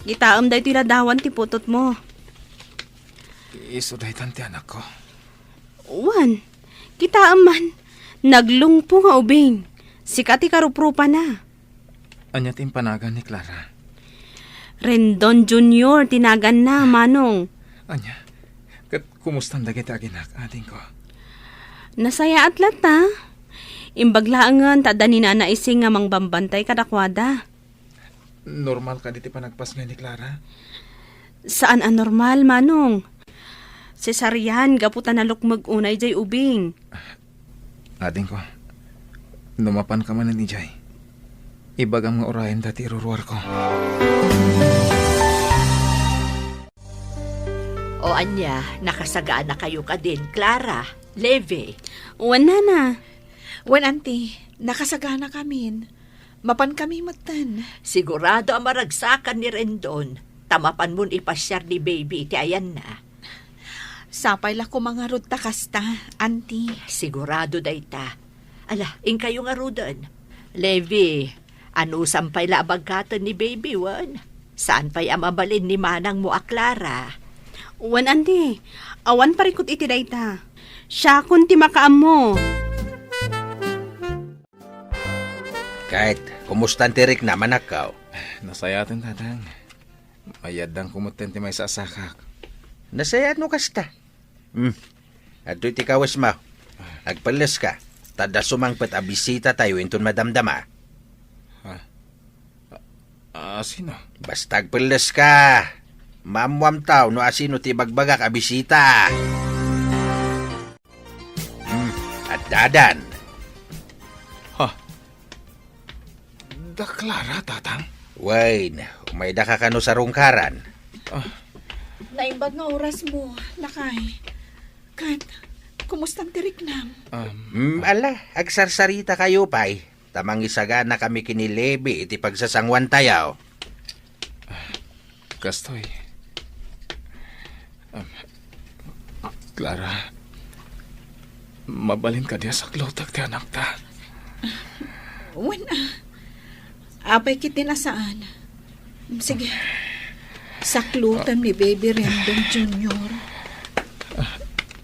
Kitaem daytoy ladawan ti putotmo. Isu daytan ti anakko? Wen, kitaem man. Naglungpo nga ubing. Sika ti karuprupana. Ania ti impanagan ni Clara? Rendon Junior ti naganna, Manong. Ania? Ket kumustan dagiti aginak, adingko? Nasayaat latta. Imbag laengen ta adda ni Nana Ising nga mangbambantay kadakuada. Normal kadi ti panagpasngay ni Clara? Saan a normal, Manong. Cesarean gapu ta nalukmeg unay jay ubing. Adingko, no mapanka manen idiay, ibagam nga urayenda ti iruruarko. O ania, nakasaganakayo kadin, Clara, Levi? Wen, Nana. Wen, Auntie, nakasaganakamin. Mapankami metten. Sigurado a maragsakan ni Rendon, ta mapanmon ipasiar ni Baby iti ayanna. Sapay la koma ngarud ta kasta, Auntie. Sigurado dayta. Ala, inkayo ngaruden. Levi, anusam pay la a bagkaten ni Baby, wen? Saan pay a mabalin ni manangmo a Clara? Wen, Auntie, awan parikut iti dayta. Siakon ti makaammo. Ket, kumustan ti riknam, anakko? Nasayaten, Tatang. Mayaddanko metten ti maysa a sakak. Nasayaat no kasta. Hmm. Adtoy ti kawesmo. Agpelleska, ta adda sumangpet a bisitatayo inton madamdama. Ha? A, a, sino? Basta agpelleska. Maammoamto no asino ti ibagbagak a bisita. Hmm, addadan. Ha? Da Clara, Tatang? Wen, umaydaka kano sarungkaran? Ah. Naimbag nga orasmo, lakay. Ket, kumustan ti riknam? Um, Hmm, ala, agsarsarita kayo pay. ta mangisaganakami ken ni Levi iti pagsasanguantayo. Kastoy. Um, Clara, mabalin kadi a saklutek ti anakta? Wen, a. Apay ket ti nasaan. Sige. Saklutem ni Baby Rendon Junior.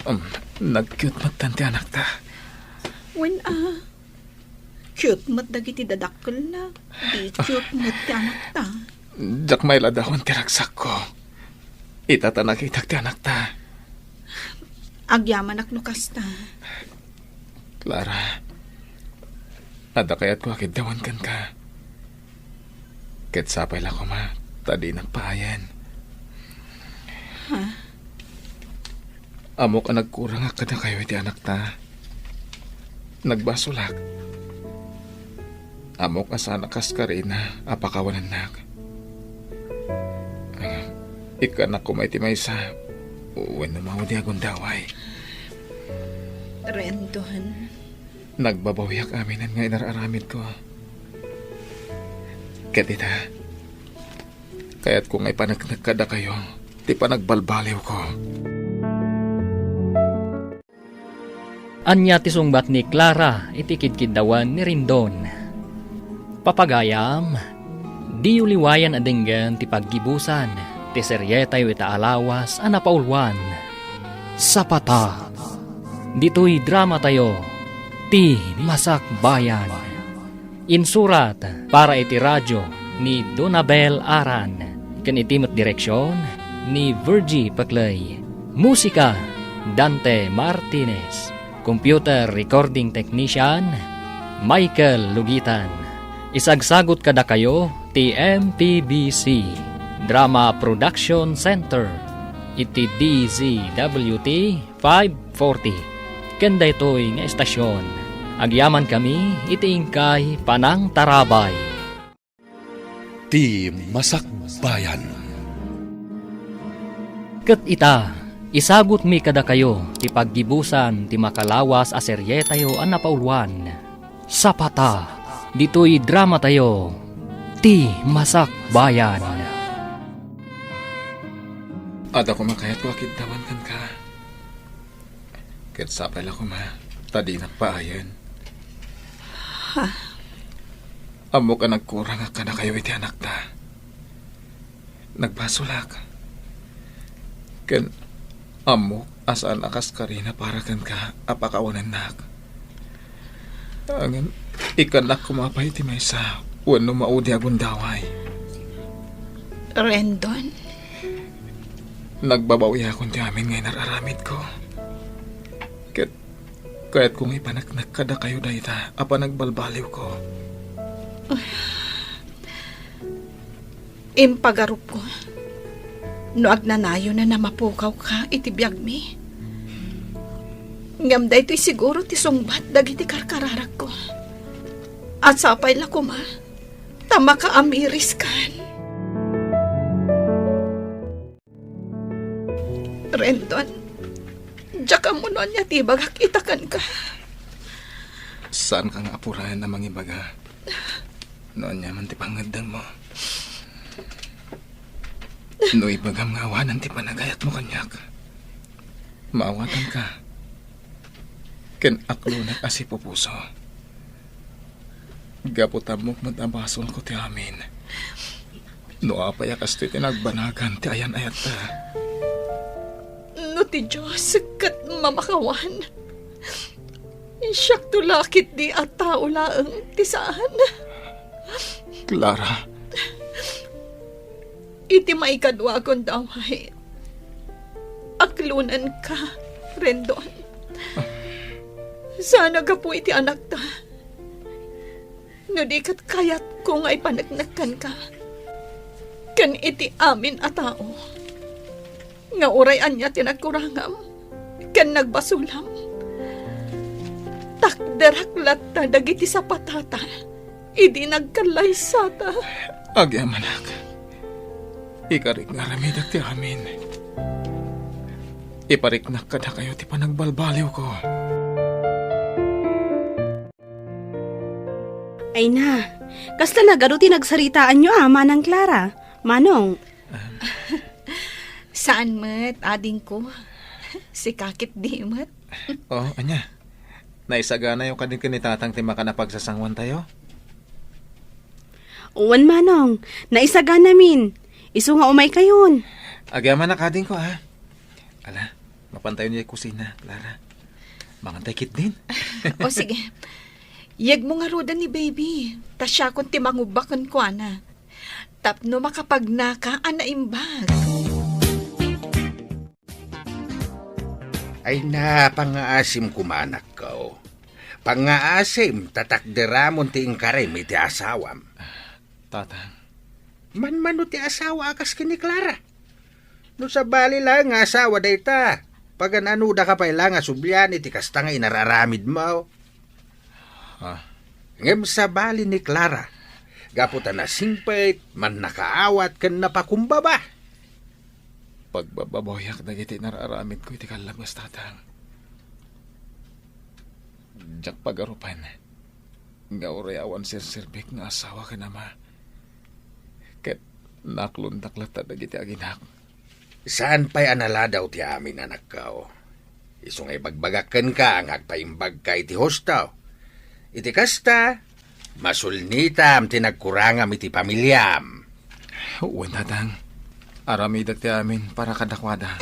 Um, nag-cute met ti anakta. Wen, a. Cute met dagiti dadakkelna. Di cute met ti anakta. Diak mailadawan ti ragsakko. Ita ta nakitak ti anakta. Agyamanak no kasta. Clara, adda kayatko a kiddawan kenka. Ket sapay la koma ta dinak paayen. Ha? Ammok a nagkurangak kadakayo iti anakta. Nagbasolak. Ammok a saan a kaskarina a pakawanennak. Ikkannak koma iti maysa wenno maudi a gundaway. Rendon. Nagbabawiak aminen nga inar-aramidko. Ket ita, kayatko nga ipaneknek kadakayo ti panagbalbaliwko. Ania ti sungbat ni Clara iti kidkiddawan ni Rendon? Papagayam, diyo liwayan a denggen ti paggibusan ti serietayo ita a lawas a napauluan, Sapata. Ditoy dramatayo, Ti Masakbayan. Insurat para iti radio ni Donabel Aran ken iti met direksion ni Virgie Paclay. Musika, Dante Martinez. Computer recording technician, Michael Lugitan. Isagsagut kadakayo ti M P B C Drama Production Center iti D Z W T five forty. Ken daytoy nga estasion, agyamankami iti inkay panangtarabay. Ti Masakbayan. Ket ita, isagutmi kadakayo ti paggibusan ti makalawas a serietayo a napauluan, Sapata, ditoy dramatayo, Ti Masakbayan. Adda koma kayatko a kiddawan kenka. Ket sapay la koma ta dinak paayen. Ha? Ammok a nagkurangak kadakayo iti anakta. Nagbasolak. Ken ammok a saan a kaskarina para kenka a pakawanennak. Ngem ikkannak koma pay ti maysa wenno maudi a gundaway. Rendon. Nagbabawiakon ti amin nga inar-aramidko. Ket kayatko nga ipaneknek kadakayo dayta a panagbalbaliwko. Impagarupko no agnanayon a mapukawka iti biagmi. Ngem daytoy siguro ti sungbat dagiti karkararakko. A sapay la koma ta makaamiriskan. Rendon, diak ammo no ania ti ibagak ita kenka. Saanka nga apurayen a mangibaga no ania man ti pangngeddengmo. No ibagam nga awanen ti panagayatmo kaniak, maawatanka ken aklonek a sipupuso. Gapu ta ammok met a basolko ti amin. No apay a kastoy ti nagbanagan ti ayan-ayatta. No ti Dios ket mamakawan, siakto la ketdi a tao laeng ti saan. Clara. Iti maikadua a gundaway, aklonenka, Rendon. Saan a gapu iti anakta. No di ket kayatko nga ipaneknek kenka ken iti amin a tao nga uray ania ti nagkurangam ken nagbasolam, takderak latta dagiti sapatata idi nagkallaysata. Agyamanak, ikarik nga aramidek ti amin. Ipariknak kadakayo ti panagbalbaliwko. Ay na, kasta nagadu ti nagsaritaanyo a, Manang Clara, Manong? Saan met, adingko. Sika ketdi met. Oh, ania? Naisaganayo kadi ken ni Tatang ti makan a pagsasanguantayo? Wen, Manong. Naisaganamin. Isu nga umaykayon. Agyamanak, adingko, ha? Ala, mapantayon idiay kusina, Clara. Mangantay ketdin. O, sige. Yegmo ngaruden ni baby. Ta siakon ti mangubba kenkuana. Tapno makapagnaka a naimbag. Ay na, pangngaasim koma, anakko. Pangngaasim, ta takderamon ti inkarim iti asawam. Tatang. Manmano ti asawa a kas ken ni Clara? No sabali laeng nga asawa dayta, pagan-anodaka pay la nga sublian iti kasta nga inar-aramidmo? Ah. Ngem sabali ni Clara, gapu ta nasingpet, mannakaawat ken napakumbaba. Pagbababawiak dagiti inar-aramidko iti kallabas, Tatang. Diak pagarupen nga uray awan serserbik nga asawa ken ama. Ket naklontak latta dagiti aginak. Saan pay a naladaw ti amin, anakko. Isu nga ibagbagak kenka nga agpaimbagka iti husto. Iti kasta, masulnitam ti nagkurangam iti pamiliam. Wen, Tatang. Aramidek ti amin para kadakuada.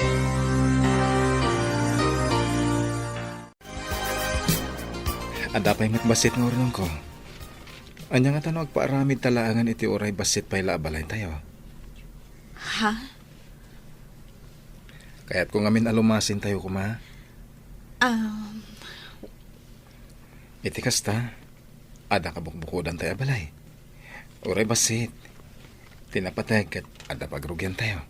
Adda pay met bassit nga urnongko. Ania ngata no agpaaramidta laengen iti uray bassit pay la a balaytayo? Ha? Kayatko ngamin a lumasintayo koma. Um. Iti kasta, adda kabukbukodantay a balay. Uray bassit, ti napateg ket adda pagrugiantayo.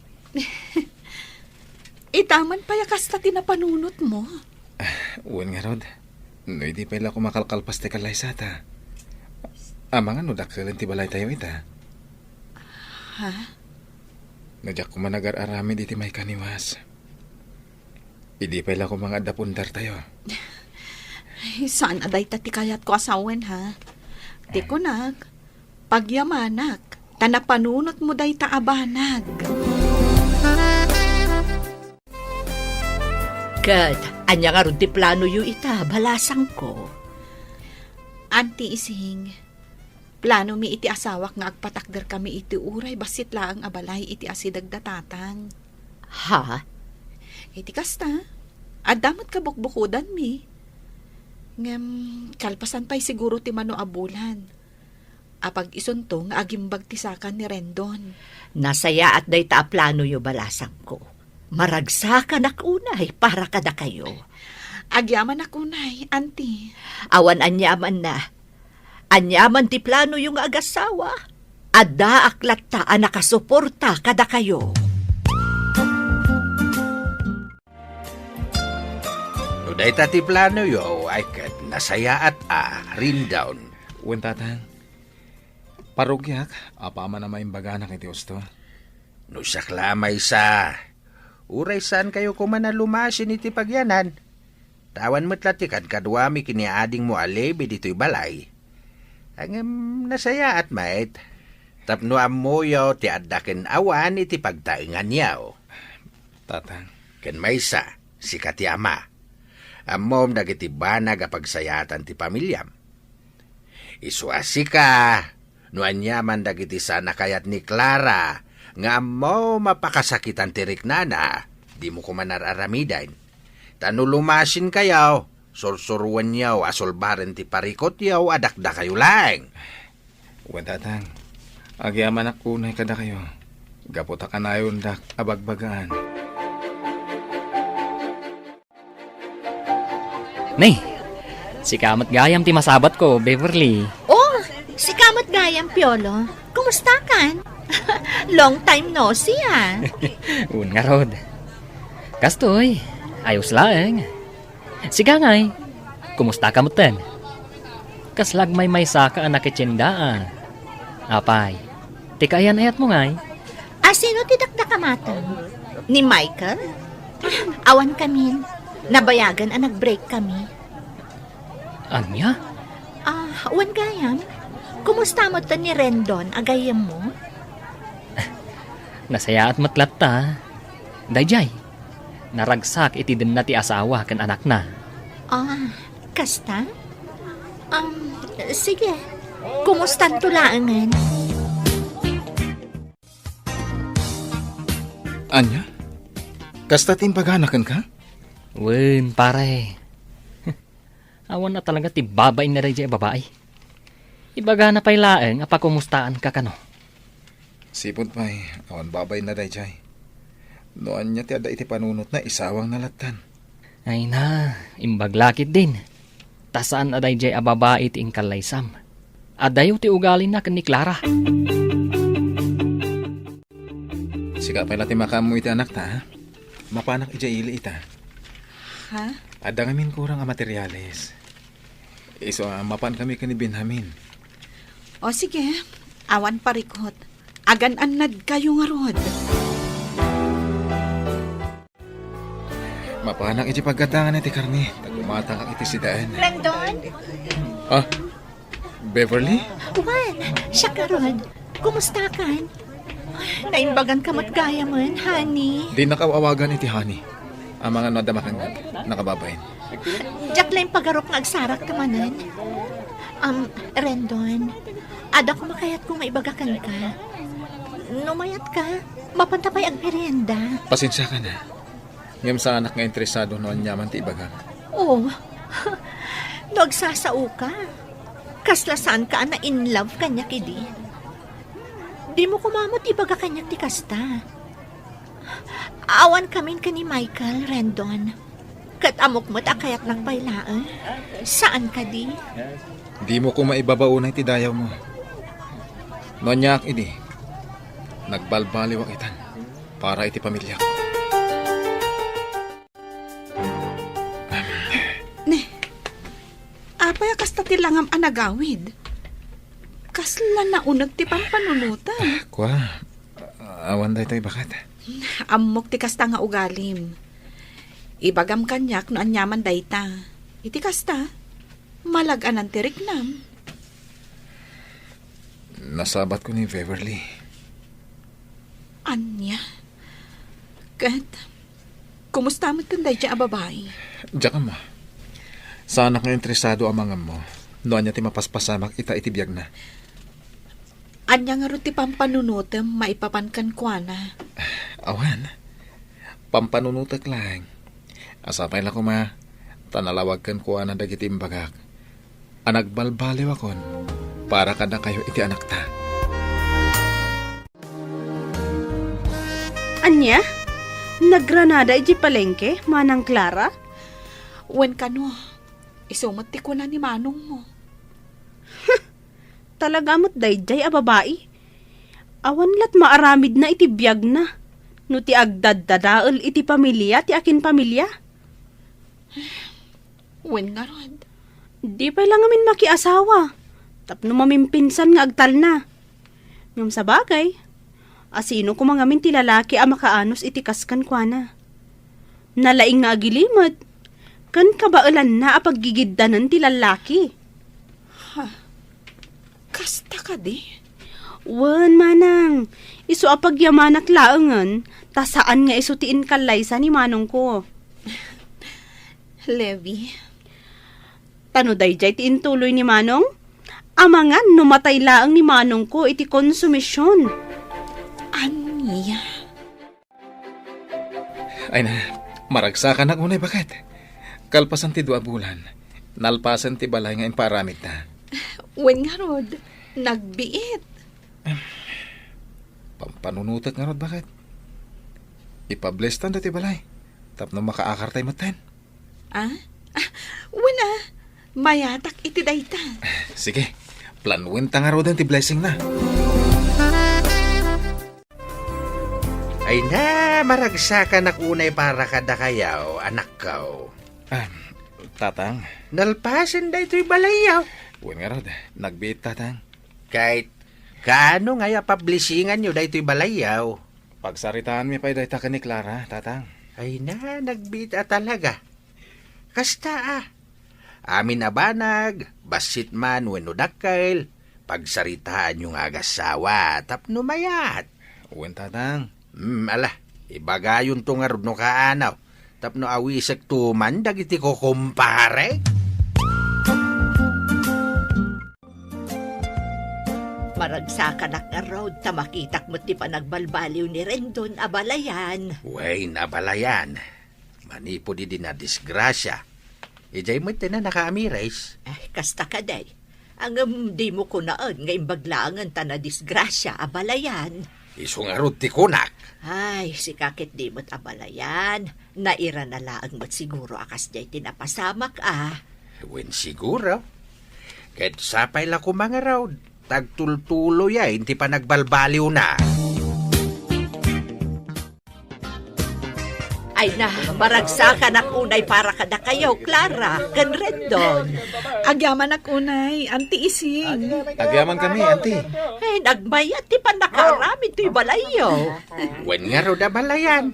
Ita man pay a kasta ti napanunotmo? Ah, wen ngarud. No idi pay la koma kalkalpas ti kallaysata. Amangan no dakkelen ti balaytayo ita. Ha? No diak koma nagar-aramid iti maikaniwas. Idi pay la koma nga adda pundartayo. Ay, saan a dayta ti kayatko a sawen, ha? Ti kunak, pagyamanak, ta napanunotmo dayta a banag. Ket ania ngarud ti planoyo ita, balasangko? Anti Ising, planomi iti asawak nga agpatakderkami iti uray bassit laeng a balay iti asideg da Tatang. Ha? Iti kasta, adda met kabukbukodanmi. Ngem, kalpasan pay siguro ti mano a bulan. Apag isunto nga agimbag ti saka ni Rendon. Nasayaat dayta a planoyo, balasangko. Maragsakanak unay para kadakayo. Agyamanak unay, Anti. Awan aniamanna. Aniaman ti planoyo nga agasawa, addaak latta a nakasuporta kadakayo. No dayta ti planoyo, ay ket nasayaat a, Rendon. Wen, Tatang. Parrugiak, apaman a maimbaganak iti husto. No siak la a maysa, uray saankayo koma a lumasin iti pagyanan. Ta awan met la ti kadkaduami ken ni adingmo a Levi ditoy balay. Ngem nasayaat met, tapno ammoyo ti adda ken awan iti pagtaenganyo. Tatang. Ken maysa, sika ti ama. Ammom dagiti banag a pagsayaatan ti pamiliam. Isu a sika, no aniaman dagiti saan a kayat ni Clara nga ammom a pakasakitan ti riknana, dimo koma ar-aramiden. Ta no lumasinkayo, sursuroenyo a sulbaren ti parikutyo a dakdakayo laeng. Wen, Tatang, agyamanak unay kadakayo, gapu ta kanayondak a bagbagaan. Nay, sika met gayam ti masabatko, Beverly. Oh, sika met gayam, Piolo. Kumustakan? Long time no see, ah. Wen ngarud. Kastoy, ayos laeng. Sika ngay, kumusta ka metten? Kasla agmaymaysa ka a nakitienda, ah. Apay, ti kaayan-ayatmo ngay? A sino ti dakdakamaten? Ni Michael? Awan kamin. Nabayagan a nag-break kami. Ania? Ah, wen gayam. Kumusta met ni Rendon a gayyemmo? Nasayaat met latta. Daydiay, naragsak iti denna ti asawa ken anakna. Ah, kasta? Um, sige. Kumustanto laengen? Ania? Kasta ti imbagana kenka? Wen, pare. Awan a talaga ti babain na daydiay a babai. Ibagana pay laeng a pakumustaanka kano. Sipud pay, awan babain na daydiay. No ania ti adda iti panunotna, isawangna lattan. Ay na, imbag la ketdin. Ta saan a daydiay a babai ti inkallaysam. Adayo ti ugalina ken ni Clara. Sika pay la ti makaammo iti anakta, ha? Mapanak idiay ili ita. Ha? Adda ngamin kurang a materiales. Isu a, mapan kami ken ni Benjamin. O sige, awan parikut. Agan-annadkayo ngarud. Mapanak iti paggatangan iti karne, ta gumatangak iti sidaen. Rendon? Ah, Beverly? Wen, siak ngarud. Kumustakan? Naimbaganka met gayamen, honey. Dinnak aw-awagan iti honey. Amangan no adda makangnga, nakababain. Diak la impagarup nga agsarakka manen. Um, Rendon, adda koma kayatko nga ibaga kenka. No mayatka, mapanta pay agmerienda. Pasensiakan a. Ngem saanak nga interesado no aniaman ti ibagam. Oh, no agsasaoka, kasla saanka a na-in love kaniak idi. Dimo koma met ibaga kaniak ti kasta. Awan kamin ken ni Michael, Rendon. Ket ammok met a kayatnak pay laeng. Saan kadi? Dimo koma ibabaonay ti dayawmo. No aniaak idi, nagbalbaliwak itan para iti pamiliak. Ne, apay a kasta ti langam a nagawid? Kasla nauneg ti pampanunotem. Ah, kua, awan daytoy baket. Ammok ti kasta nga ugalim. Ibagam kaniak no aniaman dayta. Iti kasta, malag-anan ti riknam. Nasabatko ni Beverly. Ania? Ket, kumusta met ken daydiay a babai? Diak ammo. Saanak nga interesado a mangammo no ania ti mapaspasamak ita iti biagna. Ania ngarud ti pampanunotem maipapan kenkuana? Awan. Pampanunotek laeng. Sapay la koma, ta nalawag kenkuana dagiti imbagak a nagbalbaliwakon para kadakayo iti anakta. Ania? Nagranada idiay palengke, Manang Clara? Wen kano, isu met ti kuna ni manongmo. Talaga met daydiay a babai. Awan lat maaramidna iti biagna no ti agdaddadael iti pamilia ti akinpamilia. Wen ngarud. Di pay la ngamin makiasawa tapno mamimpinsan nga agtalna. Ngem sabagay, asino koma ngamin ti lalaki a makaanus iti kas kenkuana? Nalaing nga agilimed, ken kabaelanna a paggigiddanen ti lallaki. Ha? Kasta kadi? Wen, manang, isu a pagyamanak laengen, ta saan nga isu ti inkallaysa ni manongko. Levi. Ta no daydiay ti intuloy ni manong, amangan no matay laeng ni manongko iti konsumision. Ania? Ay na, maragsakanak unay baket. Kalpasan ti dua a bulan, nalpasen ti balay nga impaaramidta. Wen ngarud, nagbiit. Pampanunotek ngarud baket. Ipablestan dati balay tapno makaakartay metten. Ah? Ah, wen a, mayatak iti dayta. Sige, planwenta ngaruden ti blessingna. Ay na, maragsakanak unay para kadakayaw, anakkaw. Ah, tatang. Nalpasen daytoy balayyaw. Wen ngarud, nagbiit, tatang. Ket, kaano ngay a pablisinganyo daytoy balayyaw? Pagsaritaanmi pay dayta ken ni Clara, tatang. Ay na, nagbiit a talaga. Kasta a. Amin a banag, bassit man wenno dakkel, Pagsaritaanyo nga agassawa tapno mayat. Wen, Tatang. Hmm, ala, ibagayonto ngarud no kaano, tapno awisekto man dagiti kukumpare. Maragsakanak ngarud ta makitak met ti panagbalbaliw ni Rendon a balayan. Wen, a balayan. Manipud idi nadisgrasia, idiay met ti nakaamiris. Ay, kasta kadi. Ngem dimo kunaen nga imbag laengen ta nadisgrasia a balayan. Isu ngarud ti kunak. Ay, sika ket di met a balayan. Nairana laeng met siguro a kasdiay ti napasamak a. Wen siguro. Ket sapay la koma ngarud, tagtultuloyen ti panagbalbaliwna. Ay na, maragsakanak unay para kadakayo, Clara, ken Rendon. Agyamanak unay, Auntie Ising. Agyaman kami, Auntie. Ay, nagmayat ti pannakaaramid toy balayyo. Wen ngarud a balayan.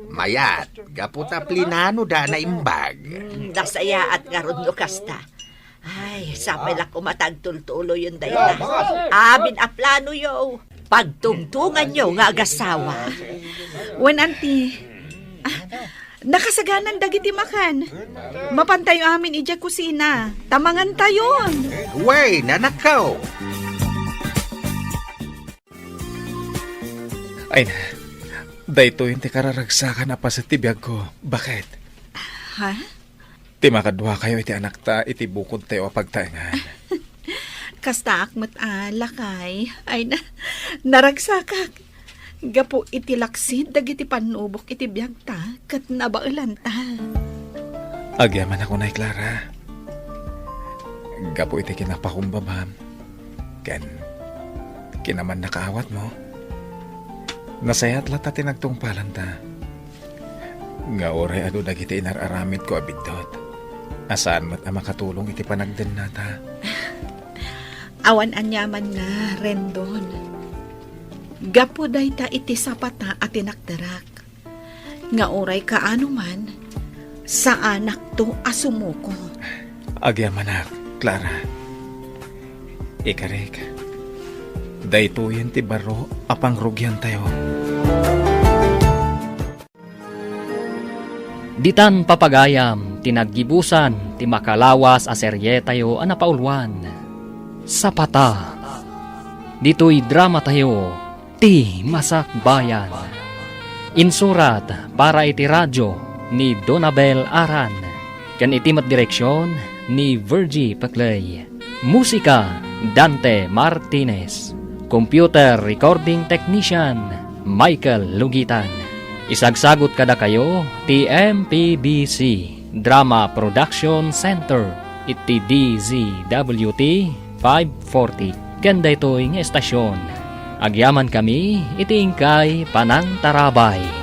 Mayat, gapu ta plinanoda a naimbag. Hmm, nasayaat ngarud no kasta. Ay, sapay la koma tagtultuloyen dayta. Amin a planoyo, pagtungtunganyo nga agassawa. Wen, Auntie. Ah, nakasaganan dagiti makan. Mapantayo amin idiay kusina. Ta mangantayon. Wen, anakko. Ay na, daytoyen ti kararagsakan a paset ti biagko. Baket? Ha? Ti makaduakayo iti anakta iti bukodtayo a pagtaengan. Kastaak met a, lakay. Ay na, naragsakak. Gapu iti laksid dagiti pannubok iti biagta ket nabaelanta. Agyamanak unay, Clara. Gapu iti kinapakumbabam ken kinamannakaawatmo, nasayaat latta ti nagtungpalanta. Nga uray adu dagiti inar-aramidko a biddut, a saan met a makatulong iti panagdennata. Awan aniamanna, Rendon. Gapu dayta iti sapata a tinakderak. Nga uray kaano man, saanakto a sumuko. Agyamanak, Clara. Ikarik, daytoyen ti baro a pangrugiantayo. Ditan papagayam ti naggibusan ti makalawas a serietayo a napauluan, Sapata. Ditoy dramatayo, Ti Masakbayan. Insurat para iti radio ni Donabel Aran, ken iti met direksion ni Virgie Peclay. Musika, Dante Martinez. Computer recording technician, Michael Lugitan. Isagsagut kadakayo ti M P B C Drama Production Center iti D Z W T five forty. Ken daytoy nga estasion, agyamankami iti inkay panangtarabay.